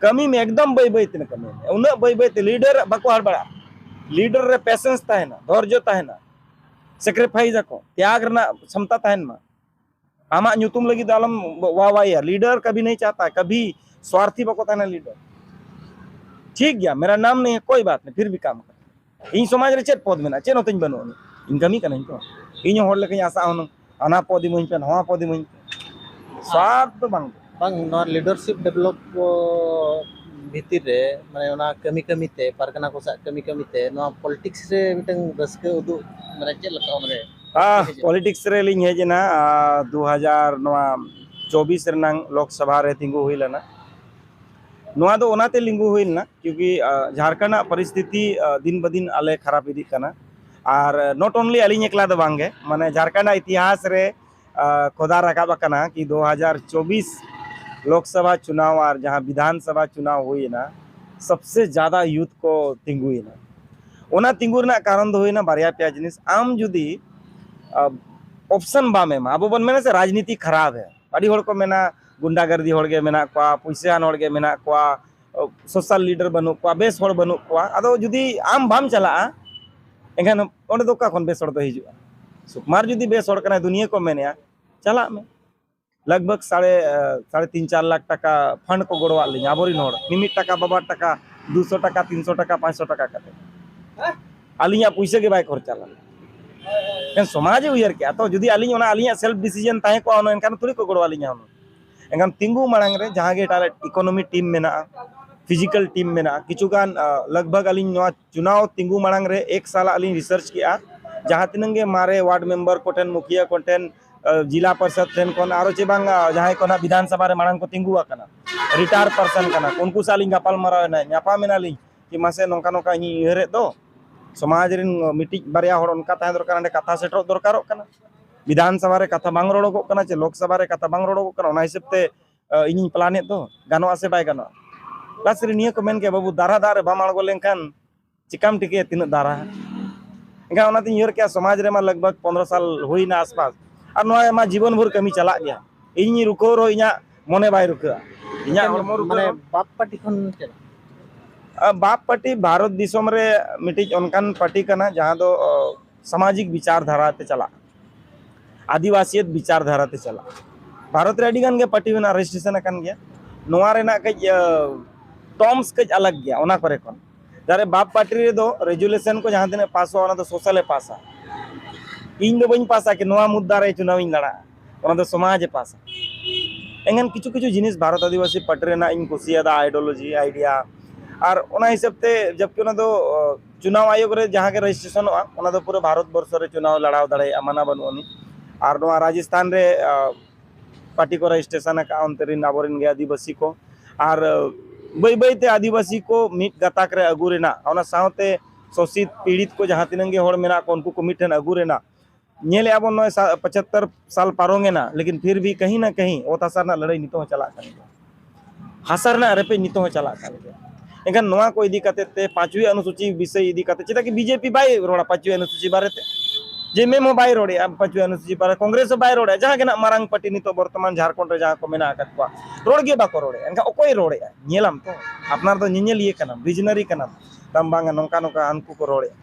ᱠᱟᱹᱢᱤ ᱢᱮ, ᱮᱠᱫᱚᱢ ᱵᱟᱹᱭ ᱵᱟᱹᱭ ᱛᱮ ᱠᱟᱹᱢᱤ ᱢᱮ, ᱩᱱᱟᱹᱜ ᱵᱟᱹᱭ ᱵᱟᱹᱭ ᱛᱮ᱾ ᱞᱤᱰᱟᱨ ᱵᱟᱠᱚ ᱦᱟᱲᱵᱟᱲᱟᱜᱼᱟ, ᱞᱤᱰᱟᱨ ᱨᱮ ᱯᱮᱥᱮᱱᱥ ᱛᱟᱦᱮᱱᱟ, ᱫᱷᱳᱨᱡᱚ ᱛᱟᱦᱮᱱᱟ, ᱥᱮᱠᱨᱤᱯᱷᱟᱭᱤᱥ ᱟᱠᱚ, ᱛᱮᱭᱟᱜ ᱨᱮᱱᱟᱜ ᱠᱷᱚᱢᱛᱟ ᱛᱟᱦᱮᱱ ᱢᱟ᱾ ᱟᱢᱟᱜ ᱧᱩᱛᱩᱢ ᱞᱟᱹᱜᱤᱫ ᱫᱚ ᱟᱞᱚᱢ ᱣᱟᱣᱟᱭᱟ᱾ ᱞᱤᱰᱟᱨ ᱠᱟᱵᱷᱤ ᱱᱟᱦᱤᱸ ᱪᱟᱦᱛᱟ, ᱠᱟᱵᱷᱤ ᱥᱣᱟᱨᱛᱷᱤ ᱵᱟᱠᱚ ᱛᱟᱦᱮᱱᱟ ᱞᱤᱰᱟᱨ᱾ ᱴᱷᱤᱠ ᱜᱮᱭᱟ, ᱢᱮᱨᱟ ᱱᱟᱢ ᱱᱟᱦᱤᱸ ᱦᱮ, ᱠᱳᱭ ᱵᱟᱛ ᱱᱟᱦᱤᱸ, ᱯᱷᱤᱨ ᱵᱷᱤ ᱠᱟᱢ ᱠᱟᱨ᱾ ᱤᱧ ᱥᱚᱢᱟᱡᱽ ᱨᱮ ᱪᱮᱫ ᱯᱚᱫᱽ ᱢᱮᱱᱟᱜᱼᱟ? ᱪᱮᱫ ᱦᱚᱸᱛᱤᱧ ᱵᱟᱹᱱᱩᱜ ᱟᱹᱱᱤᱡ᱾ ᱤᱧ ᱠᱟᱹᱢᱤ ᱠᱟᱹᱱᱟᱹᱧ ᱛᱚ᱾ ᱤᱧ ᱦᱚᱸ ᱦᱚᱲ ᱞᱮᱠᱟᱧ ᱟᱥᱟᱜᱼᱟ ᱦᱩᱱᱟᱹᱝ, ᱦᱟᱱᱟ ᱯᱚᱫᱽ ᱤᱢᱟᱹᱧ ᱯᱮ, ᱱᱚᱣᱟ ᱯᱚᱫᱽ ᱤᱢᱟᱹᱧ ᱯᱮ᱾ ᱥᱟᱨ ᱫᱚ ᱵᱟᱝ᱾ ᱵᱟᱝ, ᱱᱚᱣᱟ ᱞᱤᱰᱟᱨᱥᱤᱯ ᱰᱮᱵᱷᱞᱚᱯ ᱵᱷᱤᱛᱤᱨ ᱨᱮ, ᱢᱟᱱᱮ, ᱚᱱᱟ ᱠᱟᱹᱢᱤ ᱠᱟᱹᱢᱤ ᱛᱮ, ᱯᱟᱨᱜᱟᱱᱟ ᱠᱚ ᱥᱟᱶ ᱠᱟᱹᱢᱤ ᱠᱟᱹᱢᱤ ᱛᱮ, ᱱᱚᱣᱟ ᱯᱚᱞᱤᱴᱤᱠᱥ ᱨᱮ ᱢᱤᱫᱴᱟᱝ ᱨᱟᱹᱥᱠᱟᱹ ᱩᱫᱩᱜ, ᱢᱟᱱᱮ, ᱪᱮᱫ ᱞᱮᱠᱟ ᱚᱱᱟᱨᱮ? ᱟᱦ, ᱯᱚᱞᱤᱴᱤᱠᱥ ᱨᱮᱞᱤᱧ ᱦᱮᱡ ᱮᱱᱟ, ᱟᱨ ᱫᱩ ᱦᱟᱡᱟᱨ ᱱᱚᱣᱟ ᱪᱚᱵᱵᱤᱥ ᱨᱮᱱᱟᱝ ᱞᱳᱠᱥᱚᱵᱷᱟ ᱨᱮ ᱛᱤᱸᱜᱩ ᱦᱩᱭ ᱞᱮᱱᱟ᱾ ᱱᱚᱣᱟ ᱫᱚ ᱚᱱᱟᱛᱮ ᱛᱤᱸᱜᱩ ᱦᱩᱭ ᱞᱮᱱᱟ, ᱠᱤᱭᱩᱠᱤ, ᱟ, ᱡᱷᱟᱲᱠᱷᱚᱸᱰ ᱨᱮᱱᱟᱜ ᱯᱚᱨᱤᱥᱛᱷᱤᱛᱤ, ᱟ, ᱫᱤᱱ ᱵᱟ ᱫᱤᱱ ᱟᱞᱮ ᱠᱷᱟᱨᱟᱯ ᱤᱫᱤᱜ ᱠᱟᱱᱟ᱾ ᱟᱨ not only ᱟᱹᱞᱤᱧ ᱮᱠᱞᱟ ᱫᱚ ᱵᱟᱝ ᱜᱮ, ᱢᱟᱱᱮ, ᱡᱷᱟᱲᱠᱷᱚᱸᱰ ᱨᱮᱱᱟᱜ ᱤᱛᱤᱦᱟᱥ ᱨᱮ, ᱟ, ᱠᱷᱚᱫᱟ ᱨᱟᱠᱟᱵ ᱟᱠᱟᱱᱟ ᱠᱤ ᱫᱩ ᱦᱟᱡᱟᱨ ᱪᱚᱵᱵᱤᱥ ᱞᱳᱠᱥᱚᱵᱷᱟ ᱪᱩᱱᱟᱣ ᱟᱨ ᱡᱟᱦᱟᱸ ᱵᱤᱫᱷᱟᱱ ᱥᱚᱵᱷᱟ ᱪᱩᱱᱟᱣ ᱦᱩᱭᱮᱱᱟ, ᱥᱚᱵᱥᱮ ᱡᱟᱫᱟ ᱭᱩᱛᱷ ᱠᱚ ᱛᱤᱸᱜᱩᱭᱮᱱᱟ᱾ ᱚᱱᱟ ᱛᱤᱸᱜᱩ ᱨᱮᱱᱟᱜ ᱠᱟᱨᱚᱱ ᱫᱚ ᱦᱩᱭᱱᱟ ᱵᱟᱨᱭᱟ ᱯᱮᱭᱟ ᱡᱤᱱᱤᱥ᱾ ᱟᱢ ᱡᱩᱫᱤ, ᱟ, ᱚᱯᱥᱚᱱ ᱵᱟᱢ ᱮᱢᱟ, ᱟᱵᱚ ᱵᱚᱱ ᱢᱮᱱᱟ ᱥᱮ ᱨᱟᱡᱽᱱᱤᱛᱤ ᱠᱷᱟᱨᱟᱯ ᱦᱮ, ᱟᱹᱰᱤ ᱦᱚᱲ ᱠᱚ ᱢᱮᱱᱟ ᱜᱩᱱᱰᱟᱜᱟᱨᱫᱤ ᱦᱚᱲ ᱜᱮ ᱢᱮᱱᱟᱜ ᱠᱚᱣᱟ, ᱯᱩᱭᱥᱟᱹᱣᱟᱱ ᱦᱚᱲ ᱜᱮ ᱢᱮᱱᱟᱜ ᱠᱚᱣᱟ, ᱥᱳᱥᱟᱞ ᱞᱤᱰᱟᱨ ᱵᱟᱹᱱᱩᱜ ᱠᱚᱣᱟ, ᱵᱮᱥ ᱦᱚᱲ ᱵᱟᱹᱱᱩᱜ ᱠᱚᱣᱟ᱾ ᱟᱫᱚ ᱡᱩᱫᱤ ᱟᱢ ᱵᱟᱢ ᱪᱟᱞᱟᱜᱼᱟ, ᱮᱱᱠᱷᱟᱱ ᱚᱸᱰᱮ ᱫᱚ ᱚᱠᱟ ᱠᱷᱚᱱ ᱵᱮᱥ ᱦᱚᱲ ᱫᱚ ᱦᱤᱡᱩᱜᱼᱟ? ᱥᱩᱠᱢᱟᱨ ᱡᱩᱫᱤ ᱵᱮᱥ ᱦᱚᱲ ᱠᱟᱱᱟᱭ, ᱫᱩᱱᱤᱭᱟᱹ ᱠᱚ ᱢᱮᱱᱮᱜᱼᱟ, ᱪᱟᱞᱟᱜ ᱢᱮ᱾ ᱞᱟᱜᱽ ᱵᱷᱟᱜᱽ ᱥᱟᱲᱮ, ᱥᱟᱲᱮ ᱛᱤᱱ ᱪᱟᱨ ᱞᱟᱠᱷ ᱴᱟᱠᱟ ᱯᱷᱟᱱᱰ ᱠᱚ ᱜᱚᱲᱚᱣᱟᱫ ᱞᱤᱧᱟ, ᱟᱵᱚᱨᱮᱱ ᱦᱚᱲ, ᱢᱤᱢᱤᱫ ᱴᱟᱠᱟ ᱵᱟᱵᱟᱨ ᱴᱟᱠᱟ, ᱫᱩᱥᱚ ᱴᱟᱠᱟ, ᱛᱤᱱᱥᱚ ᱴᱟᱠᱟ, ᱯᱟᱸᱪᱥᱚ ᱴᱟᱠᱟ ᱠᱟᱛᱮ᱾ ᱟᱹᱞᱤᱧᱟᱜ ᱯᱩᱭᱥᱟᱹ ᱜᱮ ᱵᱟᱭ ᱠᱷᱚᱨᱪᱟ ᱞᱮᱱᱟ᱾ ᱮᱱᱠᱷᱟᱱ ᱥᱚᱢᱟᱡᱽ ᱮ ᱩᱭᱦᱟᱹᱨ ᱠᱮᱜᱼᱟ᱾ ᱛᱚ, ᱡᱩᱫᱤ ᱟᱹᱞᱤᱧ ᱚᱱᱟ ᱟᱹᱞᱤᱧᱟᱜ ᱥᱮᱞᱯ ᱰᱤᱥᱤᱡᱮᱱ ᱛᱟᱦᱮᱸ ᱠᱚᱜᱼᱟ ᱦᱩᱱᱟᱹᱝ, ᱮᱱᱠᱷᱟᱱ ᱛᱷᱚᱲᱤ ᱠᱚ ᱜᱚᱲᱚ ᱟᱹᱞᱤᱧᱟ ᱦᱩᱱᱟᱹᱝ᱾ ᱮᱱᱠᱷᱟᱱ ᱛᱤᱸᱜᱩ ᱢᱟᱲᱟᱝ ᱨᱮ ᱡᱟᱦᱟᱸ ᱜᱮ ᱮᱴᱟᱜ ᱤᱠᱳᱱᱚᱢᱤ ᱴᱤᱢ ᱢᱮᱱᱟᱜᱼᱟ, ᱯᱷᱤᱡᱤᱠᱮᱞ ᱴᱤᱢ ᱢᱮᱱᱟᱜᱼᱟ, ᱠᱤᱪᱷᱩ ᱜᱟᱱ, ᱟ, ᱞᱟᱜᱽ ᱵᱷᱟᱜᱽ ᱟᱹᱞᱤᱧ ᱱᱚᱣᱟ ᱪᱩᱱᱟᱣ ᱛᱤᱸᱜᱩ ᱢᱟᱲᱟᱝ ᱨᱮ ᱮᱠ ᱥᱟᱞ ᱟᱹᱞᱤᱧ ᱨᱤᱥᱟᱨᱪ ᱠᱮᱜᱼᱟ, ᱡᱟᱦᱟᱸ ᱛᱤᱱᱟᱹᱜ ᱜᱮ ᱢᱟᱨᱮ ᱣᱟᱨᱰ ᱢᱮᱢᱵᱟᱨ ᱠᱚᱴᱷᱮᱱ, ᱢᱩᱠᱷᱤᱭᱟᱹ ᱠᱚᱴᱷᱮᱱ, ᱟ, ᱡᱤᱞᱟ ᱯᱟᱨᱤᱥᱚᱫ ᱴᱷᱮᱱ ᱠᱷᱚᱱ, ᱟᱨᱚ ᱪᱮ ᱵᱟᱝ, ᱟ, ᱡᱟᱦᱟᱸᱭ ᱠᱚ ᱱᱟᱜ ᱵᱤᱫᱷᱟᱱ ᱥᱚᱵᱷᱟ ᱨᱮ ᱢᱟᱲᱟᱝ ᱠᱚ ᱛᱤᱸᱜᱩ ᱟᱠᱟᱱᱟ, ᱨᱤᱴᱟᱭᱟᱨ ᱯᱟᱨᱥᱚᱱ ᱠᱟᱱᱟ ᱠᱚ, ᱩᱱᱠᱩ ᱥᱟᱶ ᱞᱤᱧ ᱜᱟᱯᱟᱞ ᱢᱟᱨᱟᱣ ᱮᱱᱟ, ᱧᱟᱯᱟᱢ ᱮᱱᱟᱞᱤᱧ᱾ ᱠᱤ ᱢᱟᱥᱮ ᱱᱚᱝᱠᱟ ᱱᱚᱝᱠᱟ ᱤᱧᱤᱧ ᱩᱭᱦᱟᱹᱨᱮᱫ ᱫᱚ, ᱥᱚᱢᱟᱡᱽ ᱨᱮᱱ ᱢᱤᱫᱴᱤᱡ ᱵᱟᱨᱭᱟ ᱦᱚᱲ ᱚᱱᱠᱟ ᱛᱟᱦᱮᱸ ᱫᱚᱨᱠᱟᱨ, ᱚᱸᱰᱮ ᱠᱟᱛᱷᱟ ᱥᱮᱴᱮᱨᱚᱜ ᱫᱚᱨᱠᱟᱨᱚᱜ ᱠᱟᱱᱟ᱾ ᱵᱤᱫᱷᱟᱱ ᱥᱚᱵᱷᱟ ᱨᱮ ᱠᱟᱛᱷᱟ ᱵᱟᱝ ᱨᱚᱲᱚᱜᱚᱜ ᱠᱟᱱᱟ, ᱪᱮ ᱞᱳᱠ ᱥᱚᱵᱷᱟ ᱨᱮ ᱠᱟᱛᱷᱟ ᱵᱟᱝ ᱨᱚᱲᱚᱜᱚᱜ ᱠᱟᱱᱟ, ᱚᱱᱟ ᱦᱤᱥᱟᱹᱵ ᱛᱮ, ᱟ, ᱤᱧᱤᱧ ᱯᱞᱟᱱᱮᱫ ᱫᱚ, ᱜᱟᱱᱚᱜᱼᱟ ᱥᱮ ᱵᱟᱭ ᱜᱟᱱᱚᱜᱼᱟ? ᱞᱟᱥᱴ ᱨᱮ ᱱᱤᱭᱟᱹ ᱠᱚ ᱢᱮᱱ ᱠᱮᱭᱟ, "ᱵᱟᱹᱵᱩ, ᱫᱟᱨᱦᱟ ᱫᱟᱜ ᱨᱮ ᱵᱟᱢ ᱟᱬᱜᱚ ᱞᱮᱱᱠᱷᱟᱱ ᱪᱤᱠᱟᱢ ᱴᱷᱤᱠᱟᱹᱭᱟ ᱛᱤᱱᱟᱹᱜ ᱫᱟᱨᱦᱟ?" ᱮᱱᱠᱷᱟᱱ ᱚᱱᱟᱛᱤᱧ ᱩᱭᱦᱟᱹᱨ ᱠᱮᱜᱼᱟ, ᱥᱚᱢᱟᱡᱽ ᱨᱮᱢᱟ ᱞᱟᱜᱽ ᱵᱷᱟᱜᱽ ᱯᱚᱱᱨᱚ ᱥᱟᱞ ᱦᱩᱭᱱᱟ ᱟᱥᱯᱟᱥ, ᱟᱨ ᱱᱚᱣᱟ ᱢᱟ ᱡᱤᱵᱚᱱ ᱵᱷᱳᱨ ᱠᱟᱹᱢᱤ ᱪᱟᱞᱟᱜ ᱜᱮᱭᱟ᱾ ᱤᱧ ᱨᱩᱠᱷᱟᱹᱣ ᱨᱮᱦᱚᱸ ᱤᱧᱟᱹᱜ ᱢᱚᱱᱮ ᱵᱟᱭ ᱨᱩᱠᱷᱟᱹᱜᱼᱟ, ᱤᱧᱟᱹᱜ ᱦᱚᱲᱢᱚ ᱨᱩᱠᱷᱟᱹᱣ ᱢᱟᱱᱮ ᱨᱮᱦᱚᱸ᱾ ᱵᱟᱯ ᱯᱟᱨᱴᱤ ᱠᱷᱚᱱ ᱪᱮᱫ? ᱟ, ᱵᱟᱯ ᱯᱟᱨᱴᱤ ᱵᱷᱟᱨᱚᱛ ᱫᱤᱥᱚᱢ ᱨᱮ ᱢᱤᱫᱴᱤᱡ ᱚᱱᱠᱟᱱ ᱯᱟᱨᱴᱤ ᱠᱟᱱᱟ ᱡᱟᱦᱟᱸ ᱫᱚ, ᱚ, ᱥᱟᱢᱟᱡᱤᱠ ᱵᱤᱪᱟᱨ ᱫᱷᱟᱨᱟ ᱛᱮ ᱪᱟᱞᱟᱜᱼᱟ, ᱟᱹᱫᱤᱵᱟᱹᱥᱤᱭᱟᱹᱛ ᱵᱤᱪᱟᱨ ᱫᱷᱟᱨᱟ ᱛᱮ ᱪᱟᱞᱟᱜᱼᱟ᱾ ᱵᱷᱟᱨᱚᱛ ᱨᱮ ᱟᱹᱰᱤ ᱜᱟᱱ ᱜᱮ ᱯᱟᱨᱴᱤ ᱢᱮᱱᱟᱜᱼᱟ, ᱨᱮᱡᱤᱥᱴᱨᱮᱥᱚᱱ ᱟᱠᱟᱱ ᱜᱮᱭᱟ᱾ ᱱᱚᱣᱟ ᱨᱮᱱᱟᱜ ᱠᱟᱹᱡ, ᱟ, ᱴᱚᱨᱢᱥ ᱠᱟᱹᱡ ᱟᱞᱟᱜᱽ ᱜᱮᱭᱟ ᱚᱱᱟ ᱠᱚᱨᱮ ᱠᱷᱚᱱ᱾ ᱡᱟᱦᱟᱸᱨᱮ ᱵᱟᱯ ᱯᱟᱨᱴᱤ ᱨᱮᱫᱚ ᱨᱮᱡᱩᱞᱮᱥᱚᱱ ᱠᱚ ᱡᱟᱦᱟᱸ ᱛᱤᱱᱟᱹᱜ ᱯᱟᱥᱚᱜᱼᱟ, ᱚᱱᱟ ᱫᱚ ᱥᱳᱥᱟᱞᱮ ᱯᱟᱥᱟ᱾ ᱤᱧ ᱫᱚ ᱵᱟᱹᱧ ᱯᱟᱥᱟ ᱠᱤ ᱱᱚᱣᱟ ᱢᱩᱫᱽᱫᱟ ᱨᱮ ᱪᱩᱱᱟᱣ ᱤᱧ ᱞᱟᱲᱟᱜᱼᱟ, ᱚᱱᱟ ᱫᱚ ᱥᱚᱢᱟᱡᱽ ᱮ ᱯᱟᱥᱟ᱾ ᱮᱱᱠᱷᱟᱱ ᱠᱤᱪᱷᱩ ᱠᱤᱪᱷᱩ ᱡᱤᱱᱤᱥ ᱵᱷᱟᱨᱚᱛ ᱟᱹᱫᱤᱵᱟᱹᱥᱤ ᱯᱟᱨᱴᱤ ᱨᱮᱱᱟᱜ ᱤᱧ ᱠᱩᱥᱤᱭᱟᱫᱟ, ᱟᱭᱰᱤᱭᱳᱞᱚᱡᱤ, ᱟᱭᱰᱤᱭᱟ᱾ ᱟᱨ ᱚᱱᱟ ᱦᱤᱥᱟᱹᱵ ᱛᱮ ᱡᱚᱵᱠᱤ ᱚᱱᱟ ᱫᱚ ᱪᱩᱱᱟᱣ ᱟᱭᱳᱜᱽ ᱨᱮ ᱡᱟᱦᱟᱸ ᱜᱮ ᱨᱮᱡᱤᱥᱴᱨᱮᱥᱚᱱᱚᱜᱼᱟ, ᱚᱱᱟ ᱫᱚ ᱯᱩᱨᱟᱹ ᱵᱷᱟᱨᱚᱛ ᱵᱚᱨᱥᱚ ᱨᱮ ᱪᱩᱱᱟᱣ ᱞᱟᱲᱟᱣ ᱫᱟᱲᱮᱭᱟᱜᱼᱟ, ᱢᱟᱱᱟ ᱵᱟᱹᱱᱩᱜ ᱟᱹᱱᱤᱡ᱾ ᱟᱨ ᱱᱚᱣᱟ ᱨᱟᱡᱚᱥᱛᱷᱟᱱ ᱨᱮ ᱯᱟᱨᱴᱤ ᱠᱚ ᱨᱮᱡᱤᱥᱴᱨᱮᱥᱚᱱ ᱟᱠᱟᱫᱼᱟ, ᱚᱱᱛᱮ ᱨᱮᱱ ᱟᱵᱚᱨᱮᱱ ᱜᱮ ᱟᱹᱫᱤᱵᱟᱹᱥᱤ ᱠᱚ᱾ ᱟᱨ ᱵᱟᱹᱭ ᱵᱟᱹᱭ ᱛᱮ ᱟᱹᱫᱤᱵᱟᱹᱥᱤ ᱠᱚ ᱢᱤᱫ ᱜᱟᱛᱟᱠ ᱨᱮ ᱟᱹᱜᱩ ᱨᱮᱱᱟᱜ, ᱚᱱᱟ ᱥᱟᱶᱛᱮ ᱥᱳᱥᱤᱛ ᱯᱤᱲᱤᱛ ᱠᱚ ᱡᱟᱦᱟᱸ ᱛᱤᱱᱟᱹᱜ ᱜᱮ ᱦᱚᱲ ᱢᱮᱱᱟᱜ ᱠᱚ, ᱩᱱᱠᱩ ᱠᱚ ᱢᱤᱫ ᱴᱷᱮᱱ ᱟᱹᱜᱩ ᱨᱮᱱᱟᱜ᱾ ᱧᱮᱞᱮᱫᱼᱟ ᱵᱚᱱ, ᱱᱚᱜᱼᱚᱭ ᱥᱟ- ᱯᱚᱸᱪᱟᱛᱛᱚᱨ ᱥᱟᱞ ᱯᱟᱨᱚᱢᱮᱱᱟ, ᱞᱮᱠᱤᱱ ᱯᱷᱤᱨ ᱵᱷᱤ ᱠᱟᱹᱦᱤ ᱱᱟ ᱠᱟᱹᱦᱤ ᱚᱛ ᱦᱟᱥᱟ ᱨᱮᱱᱟᱜ ᱞᱟᱹᱲᱦᱟᱹᱭ ᱱᱤᱛᱚᱜ ᱦᱚᱸ ᱪᱟᱞᱟᱜ ᱠᱟᱱ ᱜᱮᱭᱟ᱾ ᱦᱟᱥᱟ ᱨᱮᱱᱟᱜ ᱨᱮᱯᱮᱡ ᱱᱤᱛᱚᱜ ᱦᱚᱸ ᱪᱟᱞᱟᱜ ᱠᱟᱱ ᱜᱮᱭᱟ᱾ ᱮᱱᱠᱷᱟᱱ ᱱᱚᱣᱟ ᱠᱚ ᱤᱫᱤ ᱠᱟᱛᱮ ᱛᱮ ᱯᱟᱸᱪᱣᱤ ᱚᱱᱩᱥᱩᱪᱤ ᱵᱤᱥᱚᱭ ᱤᱫᱤ ᱠᱟᱛᱮ ᱪᱮᱫᱟᱜ ᱠᱤ ᱵᱤᱡᱮᱯᱤ ᱵᱟᱭ ᱨᱚᱲᱟ ᱯᱟᱸᱪᱣᱤ ᱚᱱᱩᱥᱩᱪᱤ ᱵᱟᱨᱮᱛᱮ? ᱡᱮᱢᱮᱢ ᱦᱚᱸ ᱵᱟᱭ ᱨᱚᱲᱮᱜᱼᱟ ᱯᱟᱸᱪᱣᱤ ᱚᱱᱩᱥᱩᱪᱤ ᱵᱟᱨᱮ, ᱠᱚᱝᱜᱨᱮᱥ ᱦᱚᱸ ᱵᱟᱭ ᱨᱚᱲᱮᱜᱼᱟ᱾ ᱡᱟᱦᱟᱸ ᱜᱮ ᱱᱟᱜ ᱢᱟᱨᱟᱝ ᱯᱟᱨᱴᱤ ᱱᱤᱛᱚᱜ ᱵᱚᱨᱛᱚᱢᱟᱱ ᱡᱷᱟᱲᱠᱷᱚᱸᱰ ᱨᱮ ᱡᱟᱦᱟᱸ ᱠᱚ ᱢᱮᱱᱟᱜ ᱟᱠᱟᱫ ᱠᱚᱣᱟ, ᱨᱚᱲ ᱜᱮ ᱵᱟᱠᱚ ᱨᱚᱲᱮᱜᱼᱟ᱾ ᱮᱱᱠᱷᱟᱱ ᱚᱠᱚᱭ ᱨᱚᱲᱮᱜᱼᱟ? ᱧᱮᱞᱟᱢ ᱛᱚ, ᱟᱯᱱᱟᱨ ᱫᱚ ᱧᱮᱧᱮᱞᱤᱭᱟᱹ ᱠᱟᱱᱟᱢ, ᱵᱤᱡᱽᱱᱟᱨᱤ ᱠᱟᱱᱟᱢ, ᱛᱟᱢ ᱵᱟᱝᱟ ᱱᱚᱝᱠᱟ ᱱᱚᱝᱠᱟ ᱦᱟᱱᱠᱩ ᱠᱚ ᱨᱚᱲᱮᱜᱼᱟ᱾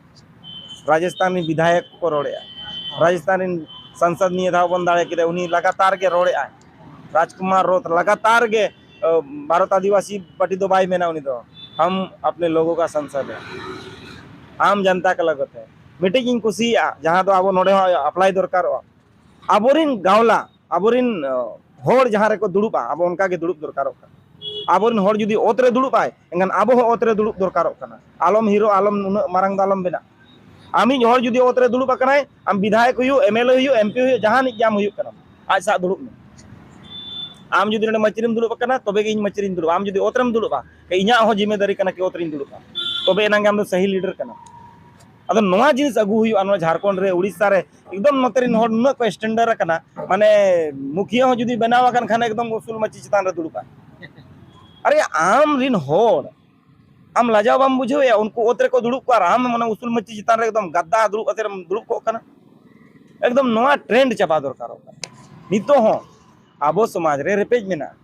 ᱨᱟᱡᱚᱥᱛᱷᱟᱱ ᱨᱮᱱ ᱵᱤᱫᱷᱟᱭᱚᱠ ᱠᱚ ᱨᱚᱲᱮᱜᱼᱟ, ᱨᱟᱡᱚᱥᱛᱷᱟᱱ ᱨᱮᱱ ᱥᱟᱝᱥᱚᱫ ᱱᱤᱭᱟᱹ ᱫᱷᱟᱣ ᱵᱚᱱ ᱫᱟᱲᱮ ᱠᱮᱫᱟ, ᱩᱱᱤ ᱞᱟᱜᱟᱛᱟᱨ ᱜᱮ ᱨᱚᱲᱮᱜᱼᱟᱭ᱾ ᱨᱟᱡᱽᱠᱩᱢᱟᱨ ᱨᱳᱛ ᱞᱟᱜᱟᱛᱟᱨ ᱜᱮ, ᱟᱹ, ᱵᱷᱟᱨᱚᱛ ᱟᱹᱫᱤᱵᱟᱹᱥᱤ ᱯᱟᱨᱴᱤ ᱫᱚ ᱵᱟᱭ ᱢᱮᱱᱟ ᱩᱱᱤ ᱫᱚ, "ᱦᱟᱢ ᱟᱯᱱᱮ ᱞᱳᱜᱳ ᱠᱟ ᱥᱟᱝᱥᱚᱫ ᱦᱮ, ᱟᱢ ᱡᱟᱱᱛᱟ ᱠᱟ ᱞᱟᱜᱚᱛ ᱦᱮ᱾" ᱢᱤᱫᱴᱤᱡ ᱤᱧ ᱠᱩᱥᱤᱭᱟᱜᱼᱟ, ᱡᱟᱦᱟᱸ ᱫᱚ ᱟᱵᱚ ᱱᱚᱰᱮ ᱦᱚᱸ ᱟᱯᱞᱟᱭ ᱫᱚᱨᱠᱟᱨᱚᱜᱼᱟ᱾ ᱟᱵᱚᱨᱤᱱ ᱜᱟᱶᱞᱟ, ᱟᱵᱚᱨᱤᱱ, ᱟᱹ, ᱦᱚᱲ ᱡᱟᱦᱟᱸ ᱨᱮᱠᱚ ᱫᱩᱲᱩᱵᱼᱟ, ᱟᱵᱚ ᱚᱱᱠᱟ ᱜᱮ ᱫᱩᱲᱩᱵ ᱫᱚᱨᱠᱟᱨᱚᱜ ᱠᱟᱱᱟ᱾ ᱟᱵᱚᱨᱤᱱ ᱦᱚᱲ ᱡᱩᱫᱤ ᱚᱛ ᱨᱮ ᱫᱩᱲᱩᱵ ᱟᱭ, ᱮᱱᱠᱷᱟᱱ ᱟᱵᱚ ᱦᱚᱸ ᱚᱛ ᱨᱮ ᱫᱩᱲᱩᱵ ᱫᱚᱨᱠᱟᱨᱚᱜ ᱠᱟᱱᱟ᱾ ᱟᱞᱚᱢ ᱦᱤᱨᱚᱜ, ᱟᱞᱚᱢ ᱩᱱᱟᱹᱜ ᱢᱟᱨᱟᱝ ᱫᱚ ᱟᱞᱚᱢ ᱵᱮᱱᱟᱜ᱾ ᱟᱢᱤᱡ ᱦᱚᱲ ᱡᱩᱫᱤ ᱚᱛ ᱨᱮ ᱫᱩᱲᱩᱵ ᱟᱠᱟᱱᱟᱭ, ᱟᱢ ᱵᱤᱫᱷᱟᱭᱚᱠ ᱦᱩᱭᱩᱜ, ᱮᱢ ᱮᱞ ᱮ ᱦᱩᱭᱩᱜ, ᱮᱢ ᱯᱤ ᱦᱩᱭᱩᱜ, ᱡᱟᱦᱟᱱᱤᱡ ᱜᱮ ᱟᱢ ᱦᱩᱭᱩᱜ ᱠᱟᱱᱟᱢ, ᱟᱡ ᱥᱟᱶ ᱫᱩᱲᱩᱵ ᱢᱮ᱾ ᱟᱢ ᱡᱩᱫᱤ ᱱᱚᱰᱮ ᱢᱟᱹᱪᱤ ᱨᱮᱢ ᱫᱩᱲᱩᱵ ᱟᱠᱟᱱᱟ, ᱛᱚᱵᱮ ᱜᱮ ᱤᱧ ᱢᱟᱹᱪᱤ ᱨᱤᱧ ᱫᱩᱲᱩᱵᱼᱟ᱾ ᱟᱢ ᱡᱩᱫᱤ ᱚᱛ ᱨᱮᱢ ᱫᱩᱲᱩᱵᱼᱟ, ᱤᱧᱟᱹᱜ ᱦᱚᱸ ᱡᱤᱢᱢᱮᱫᱟᱨᱤ ᱠᱟᱱᱟ ᱠᱤ ᱚᱛ ᱨᱤᱧ ᱫᱩᱲᱩᱵᱼᱟ, ᱛᱚᱵᱮ ᱮᱱᱟᱝ ᱜᱮ ᱟᱢ ᱫᱚ ᱥᱟᱹᱦᱤ ᱞᱤᱰᱟᱨ ᱠᱟᱱᱟᱢ᱾ ᱟᱫᱚ ᱱᱚᱣᱟ ᱡᱤᱱᱤᱥ ᱟᱹᱜᱩ ᱦᱩᱭᱩᱜᱼᱟ, ᱱᱚᱣᱟ ᱡᱷᱟᱲᱠᱷᱚᱸᱰ ᱨᱮ, ᱩᱲᱤᱥᱥᱟ ᱨᱮ, ᱮᱠᱫᱚᱢ ᱱᱚᱛᱮ ᱨᱮᱱ ᱦᱚᱲ ᱱᱩᱱᱟᱹᱜ ᱠᱚ ᱥᱴᱮᱱᱰᱟᱨᱰ ᱟᱠᱟᱱᱟ, ᱢᱟᱱᱮ ᱢᱩᱠᱷᱤᱭᱟᱹ ᱦᱚᱸ ᱡᱩᱫᱤ ᱵᱮᱱᱟᱣ ᱟᱠᱟᱱ ᱠᱷᱟᱱ ᱮᱠᱫᱚᱢ ᱩᱥᱩᱞ ᱢᱟᱹᱪᱤ ᱪᱮᱛᱟᱱ ᱨᱮ ᱫᱩᱲᱩᱵᱼᱟ᱾ ᱟᱨᱮ ᱟᱢ ᱨᱤᱱ ᱦᱚᱲ, ᱟᱢ ᱞᱟᱡᱟᱣ ᱵᱟᱢ ᱵᱩᱡᱷᱟᱹᱣᱮᱫᱼᱟ? ᱩᱱᱠᱩ ᱚᱛ ᱨᱮᱠᱚ ᱫᱩᱲᱩᱵ ᱠᱚᱜᱼᱟ ᱟᱨ ᱟᱢ ᱢᱟᱱᱮ ᱩᱥᱩᱞ ᱢᱟᱹᱪᱤ ᱪᱮᱛᱟᱱ ᱨᱮ ᱮᱠᱫᱚᱢ ᱜᱟᱫᱫᱟ ᱫᱩᱲᱩᱵ ᱠᱟᱛᱮ ᱮᱢ ᱫᱩᱲᱩᱵ ᱠᱚᱜ ᱠᱟᱱᱟ᱾ ᱮᱠᱫᱚᱢ ᱱᱚᱣᱟ ᱴᱨᱮᱱᱰ ᱪᱟᱵᱟ ᱫᱚᱨᱠᱟᱨᱚᱜ ᱠᱟᱱᱟ᱾ ᱱᱤᱛᱚᱜ ᱦᱚᱸ ᱟᱵᱚ ᱥᱚᱢᱟᱡᱽ ᱨᱮ ᱨᱮᱯᱮᱡ ᱢᱮᱱᱟᱜᱼᱟ᱾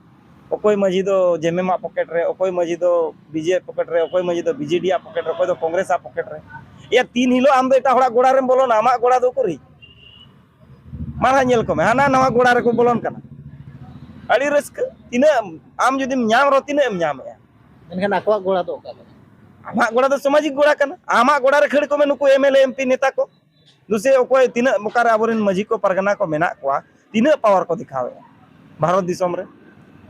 ᱚᱠᱚᱭ ᱢᱟᱹᱡᱷᱤ ᱫᱚ ᱡᱮᱢᱮᱢᱟᱜ ᱯᱚᱠᱮᱴ ᱨᱮ, ᱚᱠᱚᱭ ᱢᱟᱹᱡᱷᱤ ᱫᱚ ᱵᱤᱡᱮ ᱯᱚᱠᱮᱴ ᱨᱮ, ᱚᱠᱚᱭ ᱢᱟᱹᱡᱷᱤ ᱫᱚ ᱵᱤᱡᱮᱰᱤᱭᱟᱜ ᱯᱚᱠᱮᱴ ᱨᱮ, ᱚᱠᱚᱭ ᱫᱚ ᱠᱚᱝᱜᱨᱮᱥᱟᱜ ᱯᱚᱠᱮᱴ ᱨᱮ᱾ ᱮᱭᱟ, ᱛᱤᱱ ᱦᱤᱞᱳᱜ ᱟᱢ ᱫᱚ ᱮᱴᱟᱜ ᱦᱚᱲᱟᱜ ᱜᱚᱲᱟ ᱨᱮᱢ ᱵᱚᱞᱚᱱᱟ, ᱟᱢᱟᱜ ᱜᱚᱲᱟ ᱫᱚ ᱩᱠᱩᱨᱤᱡ? ᱢᱟ ᱱᱟᱦᱟᱜ ᱧᱮᱞ ᱠᱚᱢᱮ, ᱦᱟᱱᱟ ᱱᱟᱣᱟ ᱜᱚᱲᱟ ᱨᱮᱠᱚ ᱵᱚᱞᱚᱱ ᱠᱟᱱᱟ᱾ ᱟᱹᱰᱤ ᱨᱟᱹᱥᱠᱟᱹ᱾ ᱛᱤᱱᱟᱹᱜ ᱟᱢ ᱡᱩᱫᱤᱢ ᱧᱟᱢ ᱨᱮᱦᱚᱸ, ᱛᱤᱱᱟᱹᱜ ᱮᱢ ᱧᱟᱢᱮᱜᱼᱟ? ᱢᱮᱱᱠᱷᱟᱱ ᱟᱠᱚᱣᱟᱜ ᱜᱚᱲᱟ ᱫᱚ ᱚᱠᱟ ᱠᱟᱱᱟ? ᱟᱢᱟᱜ ᱜᱚᱲᱟ ᱫᱚ ᱥᱟᱢᱟᱡᱤᱠ ᱜᱚᱲᱟ ᱠᱟᱱᱟ᱾ ᱟᱢᱟᱜ ᱜᱚᱲᱟ ᱨᱮ ᱠᱷᱟᱹᱲ ᱠᱚᱢᱮ ᱱᱩᱠᱩ M L A, M P, ᱱᱮᱛᱟ ᱠᱚ᱾ ᱫᱩᱥᱮ ᱚᱠᱚᱭ ᱛᱤᱱᱟᱹᱜ ᱚᱠᱟᱨᱮ ᱟᱵᱚᱨᱮᱱ ᱢᱟᱹᱡᱷᱤ ᱠᱚ, ᱯᱟᱨᱜᱟᱱᱟ ᱠᱚ ᱢᱮᱱᱟᱜ ᱠᱚᱣᱟ, ᱛᱤᱱᱟᱹᱜ ᱯᱟᱣᱟᱨ ᱠᱚ ᱫᱮᱠᱷᱟᱣᱮᱜᱼᱟ? ᱵᱷᱟᱨᱚᱛ ᱫᱤᱥᱚᱢ ᱨᱮ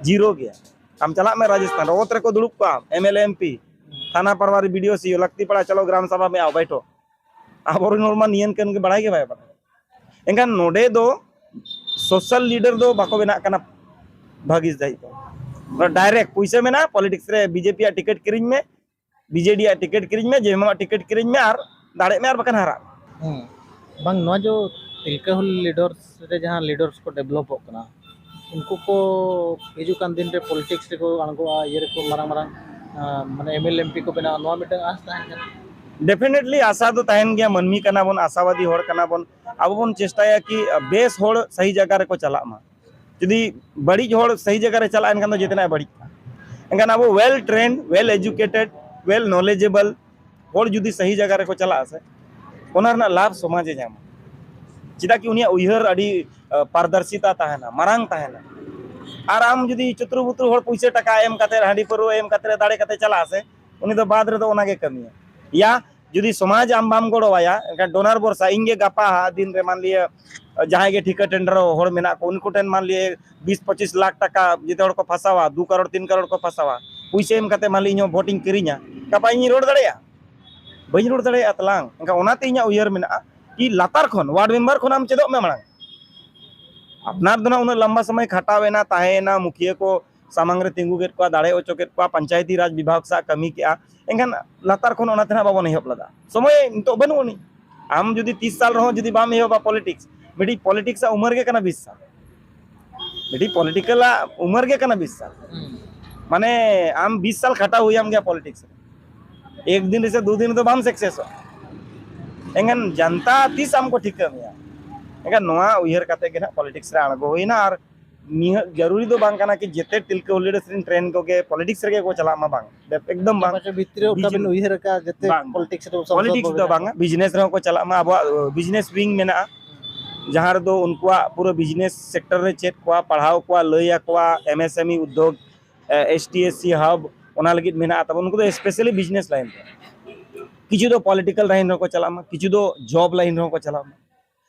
ᱡᱤᱨᱳ ᱜᱮᱭᱟ᱾ ᱟᱢ ᱪᱟᱞᱟᱜ ᱢᱮ ᱨᱟᱡᱚᱥᱛᱷᱟᱱ ᱨᱮ, ᱚᱛ ᱨᱮᱠᱚ ᱫᱩᱲᱩᱵ ᱠᱚᱜᱼᱟ, M L A, M P, ᱛᱷᱟᱱᱟ ᱯᱟᱨᱣᱟᱨᱤ, ᱵᱤ ᱰᱤ ᱳ, ᱥᱤ ᱳ, ᱞᱟᱹᱠᱛᱤ ᱯᱟᱲᱟ ᱪᱟᱞᱚ ᱜᱨᱟᱢ ᱥᱟᱵᱷᱟ ᱢᱮ ᱟᱣ ᱵᱟᱭᱴᱷᱚ᱾ ᱟᱵᱚᱨᱮᱱ ᱦᱚᱲ ᱢᱟ ᱱᱤᱭᱟᱹ ᱠᱟᱹᱱ ᱜᱮ ᱵᱟᱲᱟᱭ ᱜᱮ ᱵᱟᱭ ᱵᱟᱲᱟᱭᱟ᱾ ᱮᱱᱠᱷᱟᱱ ᱱᱚᱰᱮ ᱫᱚ ᱥᱳᱥᱟᱞ ᱞᱤᱰᱟᱨ ᱫᱚ ᱵᱟᱠᱚ ᱵᱮᱱᱟᱜ ᱠᱟᱱᱟ ᱵᱷᱟᱹᱜᱤ ᱥᱟᱺᱦᱤᱡ ᱫᱚ᱾ ᱰᱟᱭᱨᱮᱠᱴ ᱯᱩᱭᱥᱟᱹ ᱢᱮᱱᱟᱜᱼᱟ, ᱯᱚᱞᱤᱴᱤᱠᱥ ᱨᱮ ᱵᱤ ᱡᱮ ᱯᱤ ᱟᱜ ᱴᱤᱠᱤᱴ ᱠᱤᱨᱤᱧ ᱢᱮ, ᱵᱤ ᱡᱮ ᱰᱤ ᱟᱜ ᱴᱤᱠᱤᱴ ᱠᱤᱨᱤᱧ ᱢᱮ, ᱡᱮ ᱮᱢ ᱮᱢ ᱟᱜ ᱴᱤᱠᱤᱴ ᱠᱤᱨᱤᱧ ᱢᱮ, ᱟᱨ ᱫᱟᱲᱮᱜ ᱢᱮ ᱟᱨ ᱵᱟᱠᱷᱟᱱ ᱦᱟᱨᱟᱜ ᱢᱮ᱾ ᱦᱮᱸ, ᱵᱟᱝ, ᱱᱚᱣᱟ ᱡᱚ ᱛᱤᱞᱠᱟᱹ ᱦᱩᱞ ᱞᱤᱰᱟᱨᱥ ᱨᱮ ᱡᱟᱦᱟᱸ ᱞᱤᱰᱟᱨᱥ ᱠᱚ ᱰᱮᱵᱷᱞᱚᱯᱚᱜ ᱠᱟᱱᱟ, ᱩᱱᱠᱩ ᱠᱚ ᱦᱤᱡᱩᱜ ᱠᱟᱱ ᱫᱤᱱ ᱨᱮ ᱯᱚᱞᱤᱴᱤᱠᱥ ᱨᱮᱠᱚ ᱟᱬᱜᱚᱜᱼᱟ, ᱤᱭᱟᱹ ᱨᱮᱠᱚ ᱢᱟᱨᱟᱝ ᱢᱟᱨᱟᱝ, ᱟᱸ, ᱢᱟᱱᱮ M L A, M P ᱠᱚ ᱵᱮᱱᱟᱣᱟ, ᱱᱚᱣᱟ ᱢᱤᱫᱴᱟᱝ ᱟᱸᱥ ᱛᱟᱦᱮᱱ ᱠᱟᱱᱟ᱾ ᱰᱮᱯᱷᱤᱱᱮᱴᱞᱤ ᱟᱥᱟ ᱫᱚ ᱛᱟᱦᱮᱱ ᱜᱮᱭᱟ, ᱢᱟᱹᱱᱢᱤ ᱠᱟᱱᱟ ᱵᱚᱱ, ᱟᱥᱟᱵᱟᱫᱤ ᱦᱚᱲ ᱠᱟᱱᱟ ᱵᱚᱱ᱾ ᱟᱵᱚ ᱵᱚᱱ ᱪᱮᱥᱴᱟᱭᱟ ᱠᱤ ᱵᱮᱥ ᱦᱚᱲ ᱥᱟᱹᱦᱤ ᱡᱟᱭᱜᱟ ᱨᱮᱠᱚ ᱪᱟᱞᱟᱜ ᱢᱟ᱾ ᱡᱩᱫᱤ ᱵᱟᱹᱲᱤᱡ ᱦᱚᱲ ᱥᱟᱹᱦᱤ ᱡᱟᱭᱜᱟ ᱨᱮ ᱪᱟᱞᱟᱜᱼᱟ, ᱮᱱᱠᱷᱟᱱ ᱫᱚ ᱡᱮᱛᱮᱱᱟᱜ ᱵᱟᱹᱲᱤᱡ ᱠᱟᱱᱟ᱾ ᱮᱱᱠᱷᱟᱱ ᱟᱵᱚ well trained, well educated, well knowledgeable ᱦᱚᱲ ᱡᱩᱫᱤ ᱥᱟᱹᱦᱤ ᱡᱟᱭᱜᱟ ᱨᱮᱠᱚ ᱪᱟᱞᱟᱜᱼᱟ ᱥᱮ, ᱚᱱᱟ ᱨᱮᱱᱟᱜ ᱞᱟᱵᱷ ᱥᱚᱢᱟᱡᱽ ᱮ ᱧᱟᱢᱟ᱾ ᱪᱮᱫᱟᱜ ᱠᱤ ᱩᱱᱤᱭᱟᱜ ᱩᱭᱦᱟᱹᱨ ᱟᱹᱰᱤ, ᱟ, ᱯᱟᱨᱫᱚᱨᱥᱤᱛᱟ ᱛᱟᱦᱮᱱᱟ, ᱢᱟᱨᱟᱝ ᱛᱟᱦᱮᱱᱟ᱾ ᱟᱨ ᱟᱢ ᱡᱩᱫᱤ ᱪᱩᱛᱨᱩ ᱵᱩᱛᱨᱩ ᱦᱚᱲ ᱯᱩᱭᱥᱟᱹ ᱴᱟᱠᱟ ᱮᱢ ᱠᱟᱛᱮ, ᱦᱟᱺᱰᱤ ᱯᱟᱹᱨᱣᱟᱹ ᱮᱢ ᱠᱟᱛᱮ, ᱫᱟᱲᱮ ᱠᱟᱛᱮ ᱪᱟᱞᱟᱜᱼᱟ ᱥᱮ, ᱩᱱᱤ ᱫᱚ ᱵᱟᱫᱽ ᱨᱮᱫᱚ ᱚᱱᱟ ᱜᱮ ᱠᱟᱹᱢᱤᱭᱟ᱾ ᱭᱟ ᱡᱩᱫᱤ ᱥᱚᱢᱟᱡᱽ ᱟᱢ ᱵᱟᱢ ᱜᱚᱲᱚᱣᱟᱭᱟ, ᱮᱱᱠᱷᱟᱱ ᱰᱳᱱᱟᱨ ᱵᱷᱚᱨᱥᱟ, ᱤᱧ ᱜᱮ ᱜᱟᱯᱟ ᱦᱟᱸᱜ ᱫᱤᱱ ᱨᱮ ᱢᱟᱱᱞᱤᱭᱟᱹ ᱡᱟᱦᱟᱸᱭ ᱜᱮ ᱴᱷᱤᱠᱟᱹ ᱴᱮᱱᱰᱟᱨ ᱦᱚᱲ ᱢᱮᱱᱟᱜ ᱠᱚ, ᱩᱱᱠᱩ ᱴᱷᱮᱱ ᱢᱟᱱᱞᱤᱭᱟᱹ ᱵᱤᱥ ᱯᱚᱸᱪᱤᱥ ᱞᱟᱠᱷ ᱴᱟᱠᱟ ᱡᱮᱛᱮ ᱦᱚᱲ ᱠᱚ ᱯᱷᱟᱥᱟᱣᱟ, ᱫᱩ ᱠᱟᱨᱳᱲ ᱛᱤᱱ ᱠᱟᱨᱳᱲ ᱠᱚ ᱯᱷᱟᱥᱟᱣᱟ, ᱯᱩᱭᱥᱟᱹ ᱮᱢ ᱠᱟᱛᱮ ᱢᱟᱱᱞᱤᱭᱟᱹ ᱤᱧ ᱦᱚᱸ ᱵᱷᱳᱴ ᱤᱧ ᱠᱤᱨᱤᱧᱟ, ᱜᱟᱯᱟ ᱤᱧᱤᱧ ᱨᱚᱲ ᱫᱟᱲᱮᱭᱟᱜᱼᱟ? ᱵᱟᱹᱧ ᱨᱚᱲ ᱫᱟᱲᱮᱭᱟᱜᱼᱟ ᱛᱟᱞᱟᱝ᱾ ᱮᱱᱠᱷᱟᱱ ᱚᱱᱟᱛᱮ ᱤᱧᱟᱹᱜ ᱩᱭᱦᱟᱹᱨ ᱢᱮᱱᱟᱜᱼᱟ ᱠᱤ ᱞᱟᱛᱟᱨ ᱠᱷᱚᱱ, ᱣᱟᱨᱰ ᱢᱮᱢᱵᱟᱨ ᱠᱷᱚᱱ ᱟᱢ ᱪᱮᱫᱚᱜ ᱢᱮ ᱢᱟᱲᱟᱝ᱾ ᱟᱯᱱᱟᱨ ᱫᱚ ᱱᱟᱜ ᱩᱱᱟᱹᱜ ᱞᱟᱢᱵᱟ ᱥᱚᱢᱚᱭ ᱠᱷᱟᱴᱟᱣ ᱮᱱᱟ, ᱛᱟᱦᱮᱸᱭᱮᱱᱟ, ᱢᱩᱠᱷᱤᱭᱟᱹ ᱠᱚ ᱥᱟᱢᱟᱝ ᱨᱮ ᱛᱤᱸᱜᱩ ᱠᱮᱫ ᱠᱚᱣᱟ, ᱫᱟᱲᱮ ᱦᱚᱪᱚ ᱠᱮᱫ ᱠᱚᱣᱟ, ᱯᱚᱧᱪᱟᱭᱮᱛᱤ ᱨᱟᱡᱽ ᱵᱤᱵᱷᱟᱜᱽ ᱥᱟᱶ ᱠᱟᱹᱢᱤ ᱠᱮᱜᱼᱟ, ᱮᱱᱠᱷᱟᱱ ᱞᱟᱛᱟᱨ ᱠᱷᱚᱱ ᱚᱱᱟ ᱛᱮ ᱱᱟᱜ ᱵᱟᱵᱚᱱ ᱮᱦᱚᱵ ᱞᱮᱫᱟ᱾ ᱥᱚᱢᱚᱭ ᱱᱤᱛᱚᱜ ᱵᱟᱹᱱᱩᱜ ᱟᱹᱱᱤᱡ᱾ ᱟᱢ ᱡᱩᱫᱤ ᱛᱤᱥ ᱥᱟᱞ ᱨᱮᱦᱚᱸ ᱡᱩᱫᱤ ᱵᱟᱢ ᱮᱦᱚᱵᱟ ᱯᱚᱞᱤᱴᱤᱠᱥ, ᱢᱤᱫᱴᱤᱡ ᱯᱚᱞᱤᱴᱤᱠᱥ ᱟᱜ ᱩᱢᱟᱹᱨ ᱜᱮ ᱠᱟᱱᱟ ᱵᱤᱥ ᱥᱟᱞ᱾ ᱢᱤᱫᱴᱤᱡ ᱯᱚᱞᱤᱴᱤᱠᱟᱞ ᱟᱜ ᱩᱢᱟᱹᱨ ᱜᱮ ᱠᱟᱱᱟ ᱵᱤᱥ ᱥᱟᱞ᱾ ᱦᱩᱸ᱾ ᱢᱟᱱᱮ ᱟᱢ ᱵᱤᱥ ᱥᱟᱞ ᱠᱷᱟᱴᱟᱣ ᱦᱩᱭᱟᱢ ᱜᱮᱭᱟ ᱯᱚᱞᱤᱴᱤᱠᱥ ᱨᱮ᱾ ᱮᱠ ᱫᱤᱱ ᱨᱮ ᱥᱮ ᱫᱩ ᱫᱤᱱ ᱨᱮᱫᱚ ᱵᱟᱢ ᱥᱟᱠᱥᱮᱥᱚᱜᱼᱟ᱾ ᱮᱱᱠᱷᱟᱱ ᱡᱟᱱᱛᱟ ᱛᱤᱥ ᱟᱢ ᱠᱚ ᱴᱷᱤᱠᱟᱹ ᱢᱮᱭᱟ? ᱮᱱᱠᱷᱟᱱ ᱱᱚᱣᱟ ᱩᱭᱦᱟᱹᱨ ᱠᱟᱛᱮ ᱜᱮ ᱱᱟᱜ ᱯᱚᱞᱤᱴᱤᱠᱥ ᱨᱮ ᱟᱬᱜᱚ ᱦᱩᱭᱱᱟ᱾ ᱟᱨ ᱱᱤᱦᱟᱹᱛ ᱡᱟᱹᱨᱩᱨᱤ ᱫᱚ ᱵᱟᱝ ᱠᱟᱱᱟ ᱠᱤ ᱡᱮᱛᱮ ᱛᱤᱞᱠᱟᱹ ᱦᱩᱞ ᱞᱤᱰᱟᱹᱨᱥ ᱨᱮᱱ ᱴᱨᱮᱱ ᱠᱚᱜᱮ ᱯᱚᱞᱤᱴᱤᱠᱥ ᱨᱮᱜᱮ ᱠᱚ ᱪᱟᱞᱟᱜ ᱢᱟ, ᱵᱟᱝ᱾ ᱮᱠᱫᱚᱢ ᱵᱟᱝ᱾ ᱟᱯᱮ ᱵᱷᱤᱛᱨᱤ ᱨᱮ ᱚᱱᱠᱟ ᱵᱤᱡᱽᱱᱮᱥ ᱵᱤᱱ ᱩᱭᱦᱟᱹᱨ ᱟᱠᱟᱫᱼᱟ ᱡᱟᱛᱮ ᱵᱟᱝ, ᱵᱟᱝ᱾ ᱯᱚᱞᱤᱴᱤᱠᱥ ᱨᱮ ᱥᱚᱝᱥᱚᱫ ᱯᱚᱞᱤᱴᱤᱠᱥ ᱵᱷᱚᱵᱚᱱ ᱫᱚ ᱨᱮ? ᱵᱟᱝᱟ, ᱵᱤᱡᱽᱱᱮᱥ ᱨᱮᱦᱚᱸ ᱠᱚ ᱪᱟᱞᱟᱜ ᱢᱟ, ᱟᱵᱚᱣᱟᱜ, ᱚ, ᱵᱤᱡᱽᱱᱮᱥ ᱣᱤᱝ ᱢᱮᱱᱟᱜᱼᱟ, ᱡᱟᱦᱟᱸ ᱨᱮᱫᱚ ᱩᱱᱠᱩᱣᱟᱜ ᱯᱩᱨᱟᱹ ᱵᱤᱡᱽᱱᱮᱥ ᱥᱮᱠᱴᱚᱨ ᱨᱮ ᱪᱮᱫ ᱠᱚᱣᱟ, ᱯᱟᱲᱦᱟᱣ ᱠᱚᱣᱟ, ᱞᱟᱹᱭ ᱟᱠᱚᱣᱟ, ᱮᱢ ᱮᱥ ᱮᱢ ᱤ ᱩᱫᱽᱫᱳᱜᱽ, ᱮ, ᱮᱥ ᱴᱤ ᱮᱥ ᱥᱤ ᱦᱟᱵ, ᱚᱱᱟ ᱞᱟᱹᱜᱤᱫ ᱢᱮᱱᱟᱜᱼᱟ ᱛᱟᱵᱚᱱ, ᱩᱱᱠᱩ ᱫᱚ ᱥᱯᱮᱥᱟᱞᱤ ᱵᱤᱡᱽᱱᱮᱥ ᱞᱟᱭᱤᱱ ᱨᱮ᱾ ᱠᱤᱪᱷᱩ ᱫᱚ ᱯᱚᱞᱤᱴᱤᱠᱟᱞ ᱞᱟᱭᱤᱱ ᱨᱮᱦᱚᱸ ᱠᱚ ᱪᱟᱞᱟᱜ ᱢᱟ, ᱠᱤᱪᱷᱩ ᱫᱚ ᱡᱚᱵ ᱞᱟᱭᱤᱱ ᱨᱮᱦᱚᱸ ᱠᱚ ᱪᱟᱞᱟᱜ ᱢᱟ᱾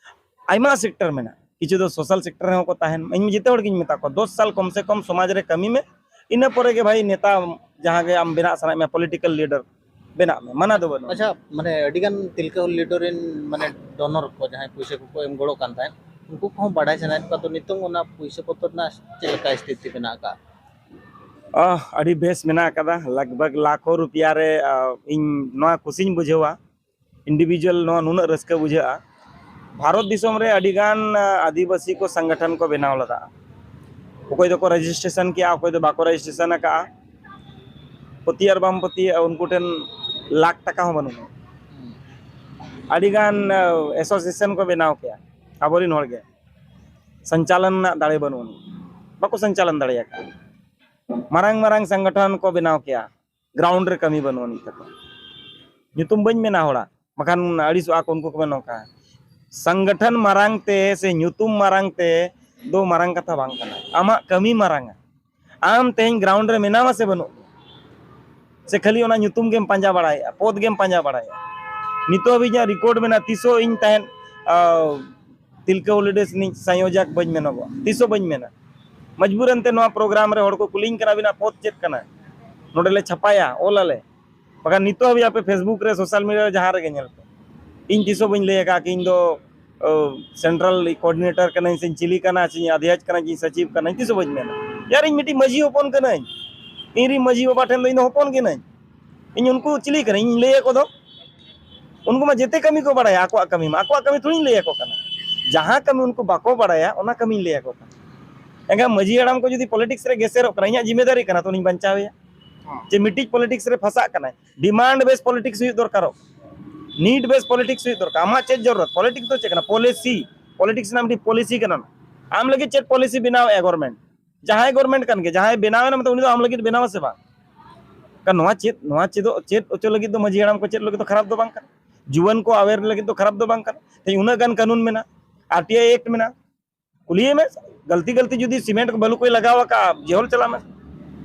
ᱟᱭᱢᱟ ᱥᱮᱠᱴᱚᱨ ᱢᱮᱱᱟᱜᱼᱟ᱾ ᱠᱤᱪᱷᱩ ᱫᱚ ᱥᱳᱥᱟᱞ ᱥᱮᱠᱴᱚᱨ ᱨᱮᱦᱚᱸ ᱠᱚ ᱛᱟᱦᱮᱱ᱾ ᱤᱧ ᱡᱮᱛᱮ ᱦᱚᱲ ᱜᱤᱧ ᱢᱮᱛᱟ ᱠᱚᱣᱟ, ᱫᱚᱥ ᱥᱟᱞ ᱠᱚᱢ ᱥᱮ ᱠᱚᱢ ᱥᱚᱢᱟᱡᱽ ᱨᱮ ᱠᱟᱹᱢᱤ ᱢᱮ, ᱤᱱᱟᱹ ᱯᱚᱨᱮ ᱜᱮ ᱵᱷᱟᱭ ᱱᱮᱛᱟ ᱡᱟᱦᱟᱸ ᱜᱮ ᱟᱢ ᱵᱮᱱᱟᱜ ᱥᱟᱱᱟᱭᱮᱫ ᱢᱮᱭᱟ, ᱯᱚᱞᱤᱴᱤᱠᱟᱞ ᱞᱤᱰᱟᱨ ᱵᱮᱱᱟᱜ ᱢᱮ, ᱢᱟᱱᱟ ᱫᱚ ᱵᱟᱹᱱᱩᱜᱼᱟ᱾ ᱟᱪᱪᱷᱟ, ᱢᱟᱱᱮ ᱟᱹᱰᱤᱜᱟᱱ ᱛᱤᱞᱠᱟᱹ ᱦᱩᱞ ᱞᱤᱰᱟᱨ ᱨᱮᱱ ᱢᱟᱱᱮ ᱰᱚᱱᱚᱨ ᱠᱚ, ᱡᱟᱦᱟᱸᱭ ᱯᱩᱭᱥᱟᱹ ᱠᱚᱠᱚ ᱮᱢ ᱜᱚᱲᱚ ᱠᱟᱱ ᱛᱟᱦᱮᱸᱫ, ᱩᱱᱠᱩ ᱠᱚᱦᱚᱸ ᱵᱟᱰᱟᱭ ᱥᱟᱱᱟᱭᱮᱫ ᱠᱚᱣᱟ᱾ ᱛᱚ ᱱᱤᱛᱚᱝ ᱚᱱᱟ ᱯᱩᱭᱥᱟᱹ ᱯᱚᱛᱚᱨ ᱨᱮᱱᱟᱜ ᱪᱮᱫ ᱞᱮᱠᱟ ᱥᱛᱷᱤᱛᱤ ᱢᱮᱱᱟᱜ ᱟᱠᱟᱫ? ᱟᱦ, ᱟᱹᱰᱤ ᱵᱮᱥ ᱢᱮᱱᱟᱜ ᱟᱠᱟᱫᱟ᱾ ᱞᱟᱜᱽ ᱵᱷᱟᱜᱽ ᱞᱟᱠᱷᱚ ᱨᱩᱯᱤᱭᱟ ᱨᱮ, ᱟᱦ, ᱤᱧ ᱱᱚᱣᱟ ᱠᱩᱥᱤᱧ ᱵᱩᱡᱷᱟᱹᱣᱟ, ᱤᱱᱰᱤᱵᱷᱤᱡᱩᱣᱟᱞ ᱱᱚᱣᱟ ᱱᱩᱱᱟᱹᱜ ᱨᱟᱹᱥᱠᱟᱹ ᱵᱩᱡᱷᱟᱹᱜᱼᱟ᱾ ᱵᱷᱟᱨᱚᱛ ᱫᱤᱥᱚᱢ ᱨᱮ ᱟᱹᱰᱤᱜᱟᱱ, ᱟᱦ, ᱟᱹᱫᱤᱵᱟᱹᱥᱤ ᱠᱚ ᱥᱚᱝᱜᱚᱴᱷᱚᱱ ᱠᱚ ᱵᱮᱱᱟᱣ ᱞᱮᱫᱟ᱾ ᱚᱠᱚᱭ ᱫᱚᱠᱚ ᱨᱮᱡᱤᱥᱴᱨᱮᱥᱚᱱ ᱠᱮᱜᱼᱟ, ᱚᱠᱚᱭ ᱫᱚ ᱵᱟᱠᱚ ᱨᱮᱡᱤᱥᱴᱨᱮᱥᱚᱱ ᱟᱠᱟᱜᱼᱟ᱾ ᱯᱟᱹᱛᱭᱟᱹᱣ ᱟᱨ ᱵᱟᱢ ᱯᱟᱹᱛᱭᱟᱹᱜᱼᱟ, ᱩᱱᱠᱩ ᱴᱷᱮᱱ ᱞᱟᱠᱷ ᱴᱟᱠᱟ ᱦᱚᱸ ᱵᱟᱹᱱᱩᱜᱼᱟ᱾ ᱟᱹᱰᱤᱜᱟᱱ, ᱟᱦ, ᱮᱥᱳᱥᱤᱭᱮᱥᱚᱱ ᱠᱚ ᱵᱮᱱᱟᱣ ᱠᱮᱜᱼᱟ ᱟᱵᱚᱨᱮᱱ ᱦᱚᱲᱜᱮ, ᱥᱚᱧᱪᱟᱞᱚᱱ ᱨᱮᱱᱟᱜ ᱫᱟᱲᱮ ᱵᱟᱹᱱᱩᱜ ᱟᱹᱱᱤᱡ, ᱵᱟᱠᱚ ᱥᱚᱧᱪᱟᱞᱚᱱ ᱫᱟᱲᱮᱭᱟᱜᱼᱟ᱾ ᱢᱟᱨᱟᱝ ᱢᱟᱨᱟᱝ ᱥᱚᱝᱜᱚᱴᱷᱚᱱ ᱠᱚ ᱵᱮᱱᱟᱣ ᱠᱮᱜᱼᱟ, ᱜᱨᱟᱣᱩᱱᱰ ᱨᱮ ᱠᱟᱹᱢᱤ ᱵᱟᱹᱱᱩᱜ ᱟᱹᱱᱤᱡ ᱛᱟᱠᱚ᱾ ᱧᱩᱛᱩᱢ ᱵᱟᱹᱧ ᱢᱮᱱᱟ ᱦᱚᱲᱟᱜ, ᱵᱟᱠᱷᱟᱱ ᱟᱹᱲᱤᱥᱚᱜᱼᱟ ᱠᱚ, ᱩᱱᱠᱩ ᱠᱚ ᱢᱮᱱ ᱱᱚᱝᱠᱟ, ᱥᱚᱝᱜᱚᱴᱷᱚᱱ ᱢᱟᱨᱟᱝ ᱛᱮ ᱥᱮ ᱧᱩᱛᱩᱢ ᱢᱟᱨᱟᱝ ᱛᱮ ᱫᱚ ᱢᱟᱨᱟᱝ ᱠᱟᱛᱷᱟ ᱵᱟᱝ ᱠᱟᱱᱟ᱾ ᱟᱢᱟᱜ ᱠᱟᱹᱢᱤ ᱢᱟᱨᱟᱝᱟ᱾ ᱟᱢ ᱛᱮᱦᱮᱧ ᱜᱨᱟᱣᱩᱱᱰ ᱨᱮ ᱢᱮᱱᱟᱢᱟ ᱥᱮ ᱵᱟᱹᱱᱩᱜ, ᱥᱮ ᱠᱷᱟᱹᱞᱤ ᱚᱱᱟ ᱧᱩᱛᱩᱢ ᱜᱮᱢ ᱯᱟᱸᱡᱟ ᱵᱟᱲᱟᱭᱮᱫᱼᱟ, ᱯᱚᱫᱽ ᱜᱮᱢ ᱯᱟᱸᱡᱟ ᱵᱟᱲᱟᱭᱮᱫᱼᱟ? ᱱᱤᱛᱚᱜ ᱦᱟᱹᱵᱤᱡ ᱤᱧᱟᱹᱜ ᱨᱮᱠᱚᱨᱰ ᱢᱮᱱᱟᱜᱼᱟ, ᱛᱤᱥ ᱦᱚᱸ ᱤᱧ ᱛᱟᱦᱮᱸᱫ, ᱟᱦ, ᱛᱤᱞᱠᱟᱹ ᱦᱚᱞᱤᱰᱮ ᱨᱤᱱᱤᱡ ᱥᱚᱝᱭᱳᱡᱚᱠ ᱵᱟᱹᱧ ᱢᱮᱱᱚᱜᱚᱜᱼᱟ, ᱛᱤᱥ ᱦᱚᱸ ᱵᱟᱹᱧ ᱢᱮᱱᱟ᱾ ᱢᱚᱡᱽᱵᱩᱨ ᱮᱱᱛᱮ ᱱᱚᱣᱟ ᱯᱨᱳᱜᱨᱟᱢ ᱨᱮ ᱦᱚᱲ ᱠᱚ ᱠᱩᱞᱤᱧ ᱠᱟᱱᱟ, "ᱟᱹᱵᱤᱱᱟᱜ ᱯᱚᱫᱽ ᱪᱮᱫ ᱠᱟᱱᱟ? ᱱᱚᱰᱮ ᱞᱮ ᱪᱷᱟᱯᱟᱭᱟ, ᱚᱞ ᱟᱞᱮ?" ᱵᱟᱠᱷᱟᱱ ᱱᱤᱛᱚᱜ ᱦᱟᱹᱵᱤᱡ ᱟᱯᱮ Facebook ᱨᱮ, ᱥᱳᱥᱟᱞ ᱢᱤᱰᱤᱭᱟ ᱨᱮ, ᱡᱟᱦᱟᱸ ᱨᱮᱜᱮ ᱧᱮᱞ ᱯᱮ, ᱤᱧ ᱛᱤᱥ ᱦᱚᱸ ᱵᱟᱹᱧ ᱞᱟᱹᱭ ᱟᱠᱟᱫᱼᱟ ᱠᱤ ᱤᱧ ᱫᱚ, ᱟᱦ, ᱥᱮᱱᱴᱨᱟᱞ ᱠᱳᱚᱨᱰᱤᱱᱮᱴᱚᱨ ᱠᱟᱹᱱᱟᱹᱧ, ᱥᱮᱧ ᱪᱤᱞᱤ ᱠᱟᱱᱟ, ᱥᱮᱧ ᱟᱫᱷᱭᱟᱪ ᱠᱟᱱᱟ, ᱥᱮᱧ ᱥᱚᱪᱤᱵᱽ ᱠᱟᱱᱟ, ᱤᱧ ᱛᱤᱥ ᱦᱚᱸ ᱵᱟᱹᱧ ᱢᱮᱱᱟ᱾ ᱭᱟᱨ, ᱤᱧ ᱢᱤᱫᱴᱤᱡ ᱢᱟᱹᱡᱷᱤ ᱦᱚᱯᱚᱱ ᱠᱟᱹᱱᱟᱹᱧ, ᱤᱧ ᱨᱤᱱ ᱢᱟᱹᱡᱷᱤ ᱵᱟᱵᱟ ᱴᱷᱮᱱ ᱫᱚ ᱤᱧ ᱫᱚ ᱦᱚᱯᱚᱱ ᱠᱟᱹᱱᱟᱹᱧ᱾ ᱤᱧ ᱩᱱᱠᱩ ᱪᱤᱞᱤ ᱠᱟᱹᱱᱟᱹᱧ? ᱤᱧ ᱞᱟᱹᱭ ᱟᱠᱚ ᱫᱚ, ᱩᱱᱠᱩ ᱢᱟ ᱡᱮᱛᱮ ᱠᱟᱹᱢᱤ ᱠᱚ ᱵᱟᱲᱟᱭᱟ, ᱟᱠᱚᱣᱟᱜ ᱠᱟᱹᱢᱤ ᱢᱟ, ᱟᱠᱚᱣᱟᱜ ᱠᱟᱹᱢᱤ ᱛᱷᱚᱲᱤᱧ ᱞᱟᱹᱭ ᱟᱠᱚ ᱠᱟᱱᱟ᱾ ᱡᱟᱦᱟᱸ ᱠᱟᱹᱢᱤ ᱩᱱᱠᱩ ᱵᱟᱠᱚ ᱵᱟᱲᱟᱭᱟ, ᱚᱱᱟ ᱠᱟᱹᱢᱤᱧ ᱞᱟᱹᱭ ᱟᱠᱚ ᱠᱟᱱᱟ᱾ ᱮᱱᱠᱷᱟᱱ ᱢᱟᱹᱡᱷᱤ ᱦᱟᱲᱟᱢ ᱠᱚ ᱡᱩᱫᱤ ᱯᱚᱞᱤᱴᱤᱠᱥ ᱨᱮ ᱜᱮᱥᱮᱨᱚᱜ ᱠᱟᱱᱟ, ᱤᱧᱟᱹᱜ ᱡᱤᱢᱢᱮᱫᱟᱨᱤ ᱠᱟᱱᱟ ᱛᱚ ᱩᱱᱤᱧ ᱵᱟᱧᱪᱟᱣᱮᱭᱟ᱾ ᱡᱮ ᱢᱤᱫᱴᱤᱡ ᱯᱚᱞᱤᱴᱤᱠᱥ ᱨᱮ ᱯᱷᱟᱸᱥᱟᱜ ᱠᱟᱱᱟᱭ, ᱰᱤᱢᱟᱱᱰ ᱵᱮᱥ ᱯᱚᱞᱤᱴᱤᱠᱥ ᱦᱩᱭᱩᱜ ᱫᱚᱨᱠᱟᱨᱚᱜ, ᱱᱤᱰ ᱵᱮᱥ ᱯᱚᱞᱤᱴᱤᱠᱥ ᱦᱩᱭᱩᱜ ᱫᱚᱨᱠᱟᱨ᱾ ᱟᱢᱟᱜ ᱪᱮᱫ ᱡᱚᱨᱩᱨᱟᱛ? ᱯᱚᱞᱤᱴᱤᱠᱥ ᱫᱚ ᱪᱮᱫ ᱠᱟᱱᱟ? ᱯᱚᱞᱤᱥᱤ᱾ ᱯᱚᱞᱤᱴᱤᱠᱥ ᱨᱮᱱᱟᱜ ᱢᱤᱫᱴᱤᱡ ᱯᱚᱞᱤᱥᱤ ᱠᱟᱱᱟ᱾ ᱟᱢ ᱞᱟᱹᱜᱤᱫ ᱪᱮᱫ ᱯᱚᱞᱤᱥᱤ ᱵᱮᱱᱟᱣᱮᱫᱼᱟ ᱜᱚᱵᱷᱚᱨᱱᱢᱮᱱᱴ? ᱡᱟᱦᱟᱸᱭ ᱜᱚᱵᱷᱚᱨᱱᱢᱮᱱᱴ ᱠᱟᱱ ᱜᱮ, ᱡᱟᱦᱟᱸᱭ ᱵᱮᱱᱟᱣ ᱮᱱᱟ ᱢᱮᱱᱛᱮ ᱩᱱᱤ ᱫᱚ ᱟᱢ ᱞᱟᱹᱜᱤᱫ ᱵᱮᱱᱟᱣ ᱟᱥᱮ ᱵᱟᱝ? ᱠᱟᱨᱚᱱ ᱱᱚᱣᱟ ᱪᱮᱫ, ᱱᱚᱣᱟ ᱪᱮᱫᱚᱜ, ᱪᱮᱫ ᱦᱚᱪᱚ ᱞᱟᱹᱜᱤᱫ ᱫᱚ ᱢᱟᱹᱡᱷᱤ ᱦᱟᱲᱟᱢ ᱠᱚ ᱪᱮᱫ ᱞᱟᱹᱜᱤᱫ ᱫᱚ ᱠᱷᱟᱨᱟᱯ ᱫᱚ ᱵᱟᱝ ᱠᱟᱱᱟ᱾ ᱡᱩᱣᱟᱹᱱ ᱠᱚ ᱟᱣᱮᱨ ᱞᱟᱹᱜᱤᱫ ᱫᱚ ᱠᱷᱟᱨᱟᱯ ᱫᱚ ᱵᱟᱝ ᱠᱟᱱᱟ᱾ ᱛᱮᱦᱮᱧ ᱩᱱᱟᱹᱜ ᱜᱟᱱ ᱠᱟᱹᱱᱩᱱ ᱢᱮᱱᱟᱜᱼᱟ, ᱟᱨ ᱴᱤ ᱟᱭ ᱮᱠᱴ ᱢᱮᱱᱟᱜᱼᱟ, ᱠᱩᱞᱤᱭᱮ ᱢᱮ᱾ ᱜᱟᱹᱞᱛᱤ, ᱜᱟᱹᱞᱛᱤ ᱡᱩᱫᱤ ᱥᱤᱢᱮᱱᱴ ᱠᱚ ᱵᱟᱹᱞᱩ ᱠᱚᱭ ᱞᱟᱜᱟᱣ ᱟᱠᱟᱫᱼᱟ, ᱡᱮᱦᱚᱞ ᱪᱟᱞᱟᱜ ᱢᱮ᱾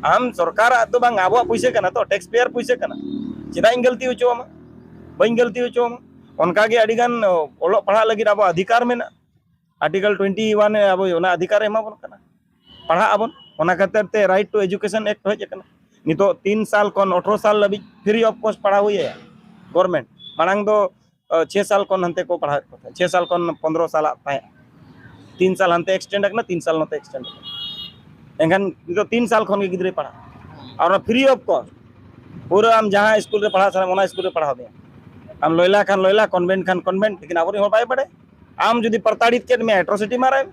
ᱟᱢ ᱥᱚᱨᱠᱟᱨᱟᱜ ᱫᱚ ᱵᱟᱝ, ᱟᱵᱚᱣᱟᱜ ᱯᱩᱭᱥᱟᱹ ᱠᱟᱱᱟ ᱛᱚ, ᱴᱮᱠᱥ ᱯᱮᱭᱟᱨ ᱯᱩᱭᱥᱟᱹ ᱠᱟᱱᱟ᱾ ᱪᱮᱫᱟᱜ ᱤᱧ ᱜᱟᱹᱞᱛᱤ ᱦᱚᱪᱚ ᱟᱢᱟ? ᱵᱟᱹᱧ ᱜᱟᱹᱞᱛᱤ ᱦᱚᱪᱚ ᱟᱢᱟ᱾ ᱚᱱᱠᱟᱜᱮ ᱟᱹᱰᱤᱜᱟᱱ ᱚᱞᱚᱜ ᱯᱟᱲᱦᱟᱜ ᱞᱟᱹᱜᱤᱫ ᱟᱵᱚ ᱚᱫᱷᱤᱠᱟᱨ ᱢᱮᱱᱟᱜᱼᱟ᱾ ᱟᱨᱴᱤᱠᱟᱞ ᱴᱩᱭᱮᱱᱴᱤ ᱣᱟᱱ ᱮ ᱟᱵᱚ ᱚᱱᱟ ᱚᱫᱷᱤᱠᱟᱨ ᱮ ᱮᱢᱟ ᱵᱚᱱ ᱠᱟᱱᱟ, ᱯᱟᱲᱦᱟᱜ ᱟᱵᱚᱱ᱾ ᱚᱱᱟ ᱠᱷᱟᱹᱛᱤᱨ ᱛᱮ ᱨᱟᱭᱤᱴ ᱴᱩ ᱮᱡᱩᱠᱮᱥᱚᱱ ᱮᱠᱴ ᱦᱮᱡ ᱟᱠᱟᱱᱟ᱾ ᱱᱤᱛᱚᱜ ᱛᱤᱱ ᱥᱟᱞ ᱠᱷᱚᱱ ᱟᱴᱷᱨᱚ ᱥᱟᱞ ᱦᱟᱹᱵᱤᱡ ᱯᱷᱨᱤ ᱚᱯᱷ ᱠᱚᱥᱴ ᱯᱟᱲᱦᱟᱣ ᱦᱩᱭ ᱟᱭᱟ ᱜᱚᱵᱷᱚᱨᱱᱢᱮᱱᱴ᱾ ᱢᱟᱲᱟᱝ ᱫᱚ ᱪᱷᱮ ᱥᱟᱞ ᱠᱷᱚᱱ ᱦᱟᱱᱛᱮ ᱠᱚ ᱯᱟᱲᱦᱟᱣᱮᱫ ᱠᱚ ᱛᱟᱦᱮᱸᱫ, ᱪᱷᱮ ᱥᱟᱞ ᱠᱷᱚᱱ ᱯᱚᱱᱨᱚ ᱥᱟᱞᱟᱜ ᱛᱟᱦᱮᱸᱫ, ᱛᱤᱱ ᱥᱟᱞ ᱦᱟᱱᱛᱮ ᱮᱠᱥᱴᱮᱱᱰ ᱟᱠᱟᱱᱟ, ᱛᱤᱱ ᱥᱟᱞ ᱱᱚᱛᱮ ᱮᱠᱥᱴᱮᱱᱰ ᱟᱠᱟᱱᱟ᱾ ᱮᱱᱠᱷᱟᱱ ᱱᱤᱛᱚᱜ ᱛᱤᱱ ᱥᱟᱞ ᱠᱷᱚᱱ ᱜᱮ ᱜᱤᱫᱽᱨᱟᱹᱭ ᱯᱟᱲᱦᱟᱜ, ᱟᱨ ᱚᱱᱟ ᱯᱷᱨᱤ ᱚᱯᱷ ᱠᱚᱥᱴ᱾ ᱯᱩᱨᱟᱹ ᱟᱢ ᱡᱟᱦᱟᱸ ᱥᱠᱩᱞ ᱨᱮ ᱯᱟᱲᱦᱟᱜ ᱥᱟᱱᱟᱢ, ᱚᱱᱟ ᱥᱠᱩᱞ ᱨᱮ ᱯᱟᱲᱦᱟᱣ ᱢᱮᱭᱟ᱾ ᱟᱢ ᱞᱚᱭᱞᱟ ᱠᱷᱟᱱ ᱞᱚᱭᱞᱟ, ᱠᱚᱱᱵᱷᱮᱱᱴ ᱠᱷᱟᱱ ᱠᱚᱱᱵᱷᱮᱱᱴ, ᱞᱮᱠᱤᱱ ᱟᱵᱚᱨᱮᱱ ᱦᱚᱲ ᱵᱟᱭ ᱵᱟᱲᱟᱭᱟ᱾ ᱟᱢ ᱡᱩᱫᱤ ᱯᱨᱚᱛᱟᱲᱤᱛ ᱠᱮᱫ ᱢᱮᱭᱟ, ᱮᱴᱨᱚᱥᱤᱴᱤ ᱢᱟᱨᱟᱭ ᱢᱮ᱾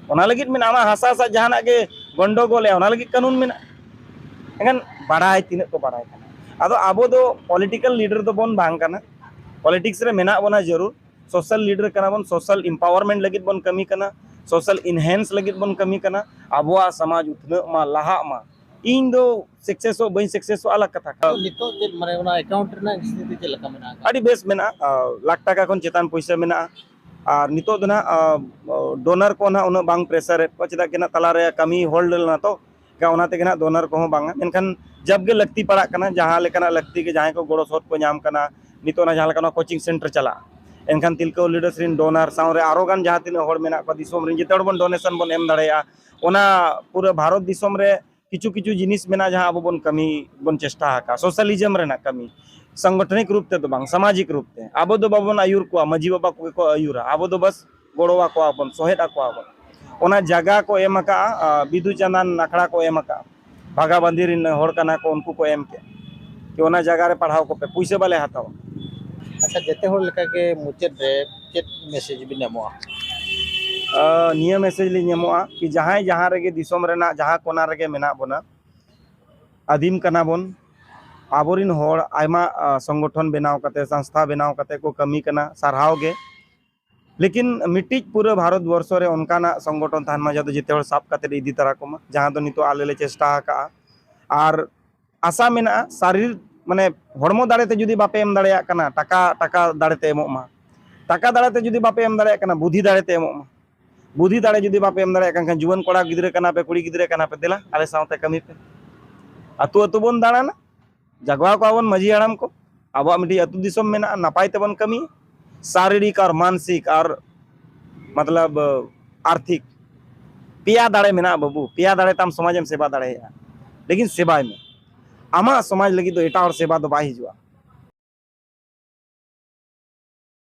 ᱚᱱᱟ ᱞᱟᱹᱜᱤᱫ ᱢᱮᱱᱟᱜᱼᱟ, ᱟᱢᱟᱜ ᱦᱟᱥᱟ ᱥᱟᱜ ᱡᱟᱦᱟᱱᱟᱜ ᱜᱮ ᱜᱚᱱᱰᱚᱜᱳᱞ ᱮ, ᱚᱱᱟ ᱞᱟᱹᱜᱤᱫ ᱠᱟᱹᱱᱩᱱ ᱢᱮᱱᱟᱜᱼᱟ᱾ ᱮᱱᱠᱷᱟᱱ ᱵᱟᱲᱟᱭ ᱛᱤᱱᱟᱹᱜ ᱠᱚ ᱵᱟᱲᱟᱭ ᱠᱟᱱᱟ᱾ ᱟᱫᱚ ᱟᱵᱚ ᱫᱚ ᱯᱚᱞᱤᱴᱤᱠᱟᱞ ᱞᱤᱰᱟᱨ ᱫᱚᱵᱚᱱ ᱵᱟᱝ ᱠᱟᱱᱟ᱾ ᱯᱚᱞᱤᱴᱤᱠᱥ ᱨᱮ ᱢᱮᱱᱟᱜ ᱵᱚᱱᱟ ᱡᱟᱹᱨᱩᱲ, ᱥᱳᱥᱟᱞ ᱞᱤᱰᱟᱨ ᱠᱟᱱᱟ ᱵᱚᱱ, ᱥᱳᱥᱟᱞ ᱮᱢᱯᱟᱣᱟᱨᱢᱮᱱᱴ ᱞᱟᱹᱜᱤᱫ ᱵᱚᱱ ᱠᱟᱹᱢᱤ ᱠᱟᱱᱟ, ᱥᱳᱥᱟᱞ ᱤᱱᱦᱮᱱᱥ ᱞᱟᱹᱜᱤᱫ ᱵᱚᱱ ᱠᱟᱹᱢᱤ ᱠᱟᱱᱟ, ᱟᱵᱚᱣᱟᱜ ᱥᱚᱢᱟᱡᱽ ᱩᱛᱱᱟᱹᱜ ᱢᱟ, ᱞᱟᱦᱟᱜ ᱢᱟ᱾ ᱤᱧ ᱫᱚ ᱥᱟᱠᱥᱮᱥᱚᱜ ᱵᱟᱹᱧ ᱥᱟᱠᱥᱮᱥᱚᱜ ᱟᱞᱟᱜᱽ ᱠᱟᱛᱷᱟ ᱠᱟᱱᱟ᱾ ᱱᱤᱛᱚᱜ ᱪᱮᱫ, ᱢᱟᱱᱮ, ᱚᱱᱟ ᱮᱠᱟᱣᱩᱱᱴ ᱨᱮᱱᱟᱜ ᱥᱛᱷᱤᱛᱤ ᱪᱮᱫ ᱞᱮᱠᱟ ᱢᱮᱱᱟᱜ ᱟᱠᱟᱫᱟ? ᱟᱹᱰᱤ ᱵᱮᱥ ᱢᱮᱱᱟᱜᱼᱟ, ᱟᱨ ᱞᱟᱠᱷ ᱴᱟᱠᱟ ᱠᱷᱚᱱ ᱪᱮᱛᱟᱱ ᱯᱩᱭᱥᱟᱹ ᱢᱮᱱᱟᱜᱼᱟ᱾ ᱟᱨ ᱱᱤᱛᱚᱜ ᱫᱚ ᱱᱟᱦᱟᱜ ᱰᱳᱱᱟᱨ ᱠᱚ ᱱᱟᱦᱟᱜ ᱩᱱᱟᱹᱜ ᱵᱟᱝ ᱯᱨᱮᱥᱟᱨᱮᱫ ᱠᱚᱣᱟ, ᱪᱮᱫᱟᱜ ᱠᱤ ᱱᱟᱦᱟᱜ ᱛᱟᱞᱟᱨᱮ ᱠᱟᱹᱢᱤ ᱦᱳᱞᱰ ᱞᱮᱱᱟ ᱛᱚ, ᱚᱱᱟ ᱛᱮᱜᱮ ᱱᱟᱦᱟᱜ ᱰᱳᱱᱟᱨ ᱠᱚᱦᱚᱸ ᱵᱟᱝᱟ᱾ ᱢᱮᱱᱠᱷᱟᱱ ᱡᱟᱵᱜᱮ ᱞᱟᱹᱠᱛᱤ ᱯᱟᱲᱟᱜ ᱠᱟᱱᱟ, ᱡᱟᱦᱟᱸ ᱞᱮᱠᱟᱱᱟᱜ ᱞᱟᱹᱠᱛᱤ ᱜᱮ, ᱡᱟᱦᱟᱸᱭ ᱠᱚ ᱜᱚᱲᱚ ᱥᱚᱦᱚᱫ ᱠᱚ ᱧᱟᱢ ᱠᱟᱱᱟ, ᱱᱤᱛᱚᱜ ᱚᱱᱟ ᱡᱟᱦᱟᱸ ᱞᱮᱠᱟ ᱱᱚᱣᱟ ᱠᱳᱪᱤᱝ ᱥᱮᱱᱴᱟᱨ ᱪᱟᱞᱟᱜᱼᱟ, ᱮᱱᱠᱷᱟᱱ ᱛᱤᱞᱠᱟᱹ ᱞᱤᱰᱟᱨᱥ ᱨᱮᱱ ᱰᱳᱱᱟᱨ ᱥᱟᱶᱨᱮ ᱟᱨᱚ ᱜᱟᱱ ᱡᱟᱦᱟᱸ ᱛᱤᱱᱟᱹᱜ ᱦᱚᱲ ᱢᱮᱱᱟᱜ ᱠᱚᱣᱟ ᱫᱤᱥᱚᱢ ᱨᱮᱱ, ᱡᱮᱛᱮ ᱦᱚᱲ ᱵᱚᱱ ᱰᱳᱱᱮᱥᱚᱱ ᱵᱚᱱ ᱮᱢ ᱫᱟᱲᱮᱭᱟᱜᱼᱟ᱾ ᱚᱱᱟ ᱯᱩᱨᱟᱹ ᱵᱷᱟᱨᱚᱛ ᱫᱤᱥᱚᱢ ᱨᱮ ᱠᱤᱪᱷᱩ ᱠᱤᱪᱷᱩ ᱡᱤᱱᱤᱥ ᱢᱮᱱᱟᱜᱼᱟ, ᱡᱟᱦᱟᱸ ᱟᱵᱚ ᱵᱚᱱ ᱠᱟᱹᱢᱤ ᱵᱚᱱ ᱪᱮᱥᱴᱟ ᱟᱠᱟᱫᱼᱟ, ᱥᱳᱥᱟᱞᱤᱡᱚᱢ ᱨᱮᱱᱟᱜ ᱠᱟᱹᱢᱤ, ᱥᱚᱝᱜᱚᱴᱷᱚᱱᱤᱠ ᱨᱩᱯ ᱛᱮᱫᱚ ᱵᱟᱝ, ᱥᱟᱢᱟᱡᱤᱠ ᱨᱩᱯ ᱛᱮ᱾ ᱟᱵᱚ ᱫᱚ ᱵᱟᱵᱚᱱ ᱟᱹᱭᱩᱨ ᱠᱚᱣᱟ, ᱢᱟᱹᱡᱷᱤ ᱵᱟᱵᱟ ᱠᱚᱜᱮ ᱠᱚ ᱟᱹᱭᱩᱨᱟ, ᱟᱵᱚ ᱫᱚ ᱵᱟᱥ ᱜᱚᱲᱚ ᱟᱠᱚᱣᱟ ᱵᱚᱱ, ᱥᱚᱦᱮᱫ ᱟᱠᱚᱣᱟ ᱵᱚᱱ᱾ ᱚᱱᱟ ᱡᱟᱭᱜᱟ ᱠᱚ ᱮᱢ ᱟᱠᱟᱫᱼᱟ, ᱟᱨ ᱵᱤᱫᱩ ᱪᱟᱸᱫᱟᱱ ᱟᱠᱷᱲᱟ ᱠᱚ ᱮᱢ ᱟᱠᱟᱫᱼᱟ, ᱵᱷᱟᱜᱟᱵᱟᱸᱫᱷᱤ ᱨᱮᱱ ᱦᱚᱲ ᱠᱟᱱᱟ ᱠᱚ, ᱩᱱᱠᱩ ᱠᱚ ᱮᱢ ᱠᱮᱫ ᱠᱤ ᱚᱱᱟ ᱡᱟᱭᱜᱟ ᱨᱮ ᱯᱟᱲᱦᱟᱣ ᱠᱚᱯᱮ, ᱯᱩᱭᱥᱟᱹ ᱵᱟᱞᱮ ᱦᱟᱛᱟᱣᱟ᱾ ᱟᱪᱪᱷᱟ, ᱡᱮᱛᱮ ᱦᱚᱲ ᱞᱮᱠᱟᱜᱮ ᱢᱩᱪᱟᱹᱫ ᱨᱮ ᱪᱮᱫ ᱢᱮᱥᱮᱡᱽ ᱵᱤᱱ ᱮᱢᱚᱜᱼᱟ? ᱟᱨ ᱱᱤᱭᱟᱹ ᱢᱮᱥᱮᱡᱽ ᱞᱤᱧ ᱮᱢᱚᱜᱼᱟ ᱠᱤ ᱡᱟᱦᱟᱸᱭ ᱡᱟᱦᱟᱸ ᱨᱮᱜᱮ, ᱫᱤᱥᱚᱢ ᱨᱮᱱᱟᱜ ᱡᱟᱦᱟᱸ ᱠᱚᱱᱟ ᱨᱮᱜᱮ ᱢᱮᱱᱟᱜ ᱵᱚᱱᱟ, ᱟᱹᱫᱤᱢ ᱠᱟᱱᱟ ᱵᱚᱱ, ᱟᱵᱚᱨᱤᱱ ᱦᱚᱲ ᱟᱭᱢᱟ, ᱟ, ᱥᱚᱝᱜᱚᱴᱷᱚᱱ ᱵᱮᱱᱟᱣ ᱠᱟᱛᱮ, ᱥᱚᱝᱥᱛᱷᱟ ᱵᱮᱱᱟᱣ ᱠᱟᱛᱮ ᱠᱚ ᱠᱟᱹᱢᱤ ᱠᱟᱱᱟ, ᱥᱟᱨᱦᱟᱣ ᱜᱮ᱾ ᱞᱮᱠᱤᱱ ᱢᱤᱫᱴᱤᱡ ᱯᱩᱨᱟᱹ ᱵᱷᱟᱨᱚᱛ ᱵᱚᱨᱥᱚ ᱨᱮ ᱚᱱᱠᱟᱱᱟᱜ ᱥᱚᱝᱜᱚᱴᱷᱚᱱ ᱛᱟᱦᱮᱱ ᱢᱟ, ᱡᱟᱦᱟᱸ ᱫᱚ ᱡᱮᱛᱮ ᱦᱚᱲ ᱥᱟᱵ ᱠᱟᱛᱮ ᱤᱫᱤ ᱛᱟᱨᱟ ᱠᱚᱢᱟ, ᱡᱟᱦᱟᱸ ᱫᱚ ᱱᱤᱛᱚᱜ ᱟᱞᱮ ᱞᱮ ᱪᱮᱥᱴᱟ ᱟᱠᱟᱜᱼᱟ᱾ ᱟᱨ ᱟᱥᱟ ᱢᱮᱱᱟᱜᱼᱟ, ᱥᱟᱨᱤᱨ, ᱢᱟᱱᱮ, ᱦᱚᱲᱢᱚ ᱫᱟᱲᱮ ᱛᱮ ᱡᱩᱫᱤ ᱵᱟᱯᱮ ᱮᱢ ᱫᱟᱲᱮᱭᱟᱜ ᱠᱟᱱᱟ, ᱴᱟᱠᱟ, ᱴᱟᱠᱟ ᱫᱟᱲᱮ ᱛᱮ ᱮᱢᱚᱜ ᱢᱟ᱾ ᱴᱟᱠᱟ ᱫᱟᱲᱮ ᱛᱮ ᱡᱩᱫᱤ ᱵᱟᱯᱮ ᱮᱢ ᱫᱟᱲᱮᱭᱟᱜ ᱠᱟᱱᱟ, ᱵᱩᱫᱷᱤ ᱫᱟᱲᱮ ᱛᱮ ᱮᱢᱚᱜ ᱢᱟ᱾ ᱵᱩᱫᱷᱤ ᱫᱟᱲᱮ ᱡᱩᱫᱤ ᱵᱟᱯᱮ ᱮᱢ ᱫᱟᱲᱮᱭᱟᱜ ᱠᱟᱱ ᱠᱷᱟᱱ, ᱡᱩᱣᱟᱹᱱ ᱠᱚᱲᱟ ᱜᱤᱫᱽᱨᱟᱹ ᱠᱟᱱᱟ ᱯᱮ, ᱠᱩᱲᱤ ᱜᱤᱫᱽᱨᱟᱹ ᱠᱟᱱᱟ ᱯᱮ, ᱫᱮᱞᱟ ᱟᱞᱮ ᱥᱟᱶᱛᱮ ᱠᱟᱹᱢᱤ ᱯᱮ᱾ ᱟᱹᱛᱩ ᱟᱹᱛᱩ ᱵᱚᱱ ᱫᱟᱬᱟᱱᱟ, ᱡᱟᱜᱣᱟ ᱠᱚᱣᱟ ᱵᱚᱱ ᱢᱟᱹᱡᱷᱤ ᱦᱟᱲᱟᱢ ᱠᱚ, ᱟᱵᱚᱣᱟᱜ ᱢᱤᱫᱴᱤᱡ ᱟᱹᱛᱩ ᱫᱤᱥᱚᱢ ᱢᱮᱱᱟᱜᱼᱟ, ᱱᱟᱯᱟᱭ ᱛᱮᱵᱚᱱ ᱠᱟᱹᱢᱤᱭᱟ᱾ ᱥᱟᱨᱤᱨᱤᱠ ᱟᱨ ᱢᱟᱱᱥᱤᱠ ᱟᱨ ᱢᱚᱛᱞᱚᱵ ᱟᱨᱛᱷᱤᱠ ᱯᱮᱭᱟ ᱫᱟᱲᱮ ᱢᱮᱱᱟᱜᱼᱟ ᱵᱟᱹᱵᱩ, ᱯᱮᱭᱟ ᱫᱟᱲᱮ ᱛᱟᱢ ᱥᱚᱢᱟᱡᱽ ᱮᱢ ᱥᱮᱵᱟ ᱫᱟᱲᱮᱭᱟᱜᱼᱟ᱾ ᱞᱮᱠᱤᱱ ᱥᱮᱵᱟᱭ ᱢᱮ, ᱟᱢᱟᱜ ᱥᱚᱢᱟᱡᱽ ᱞᱟᱹᱜᱤᱫ ᱫᱚ ᱮᱴᱟᱜ ᱦᱚᱲ ᱥᱮᱵᱟ ᱫᱚ ᱵᱟᱭ ᱦᱤᱡᱩᱜᱼᱟ᱾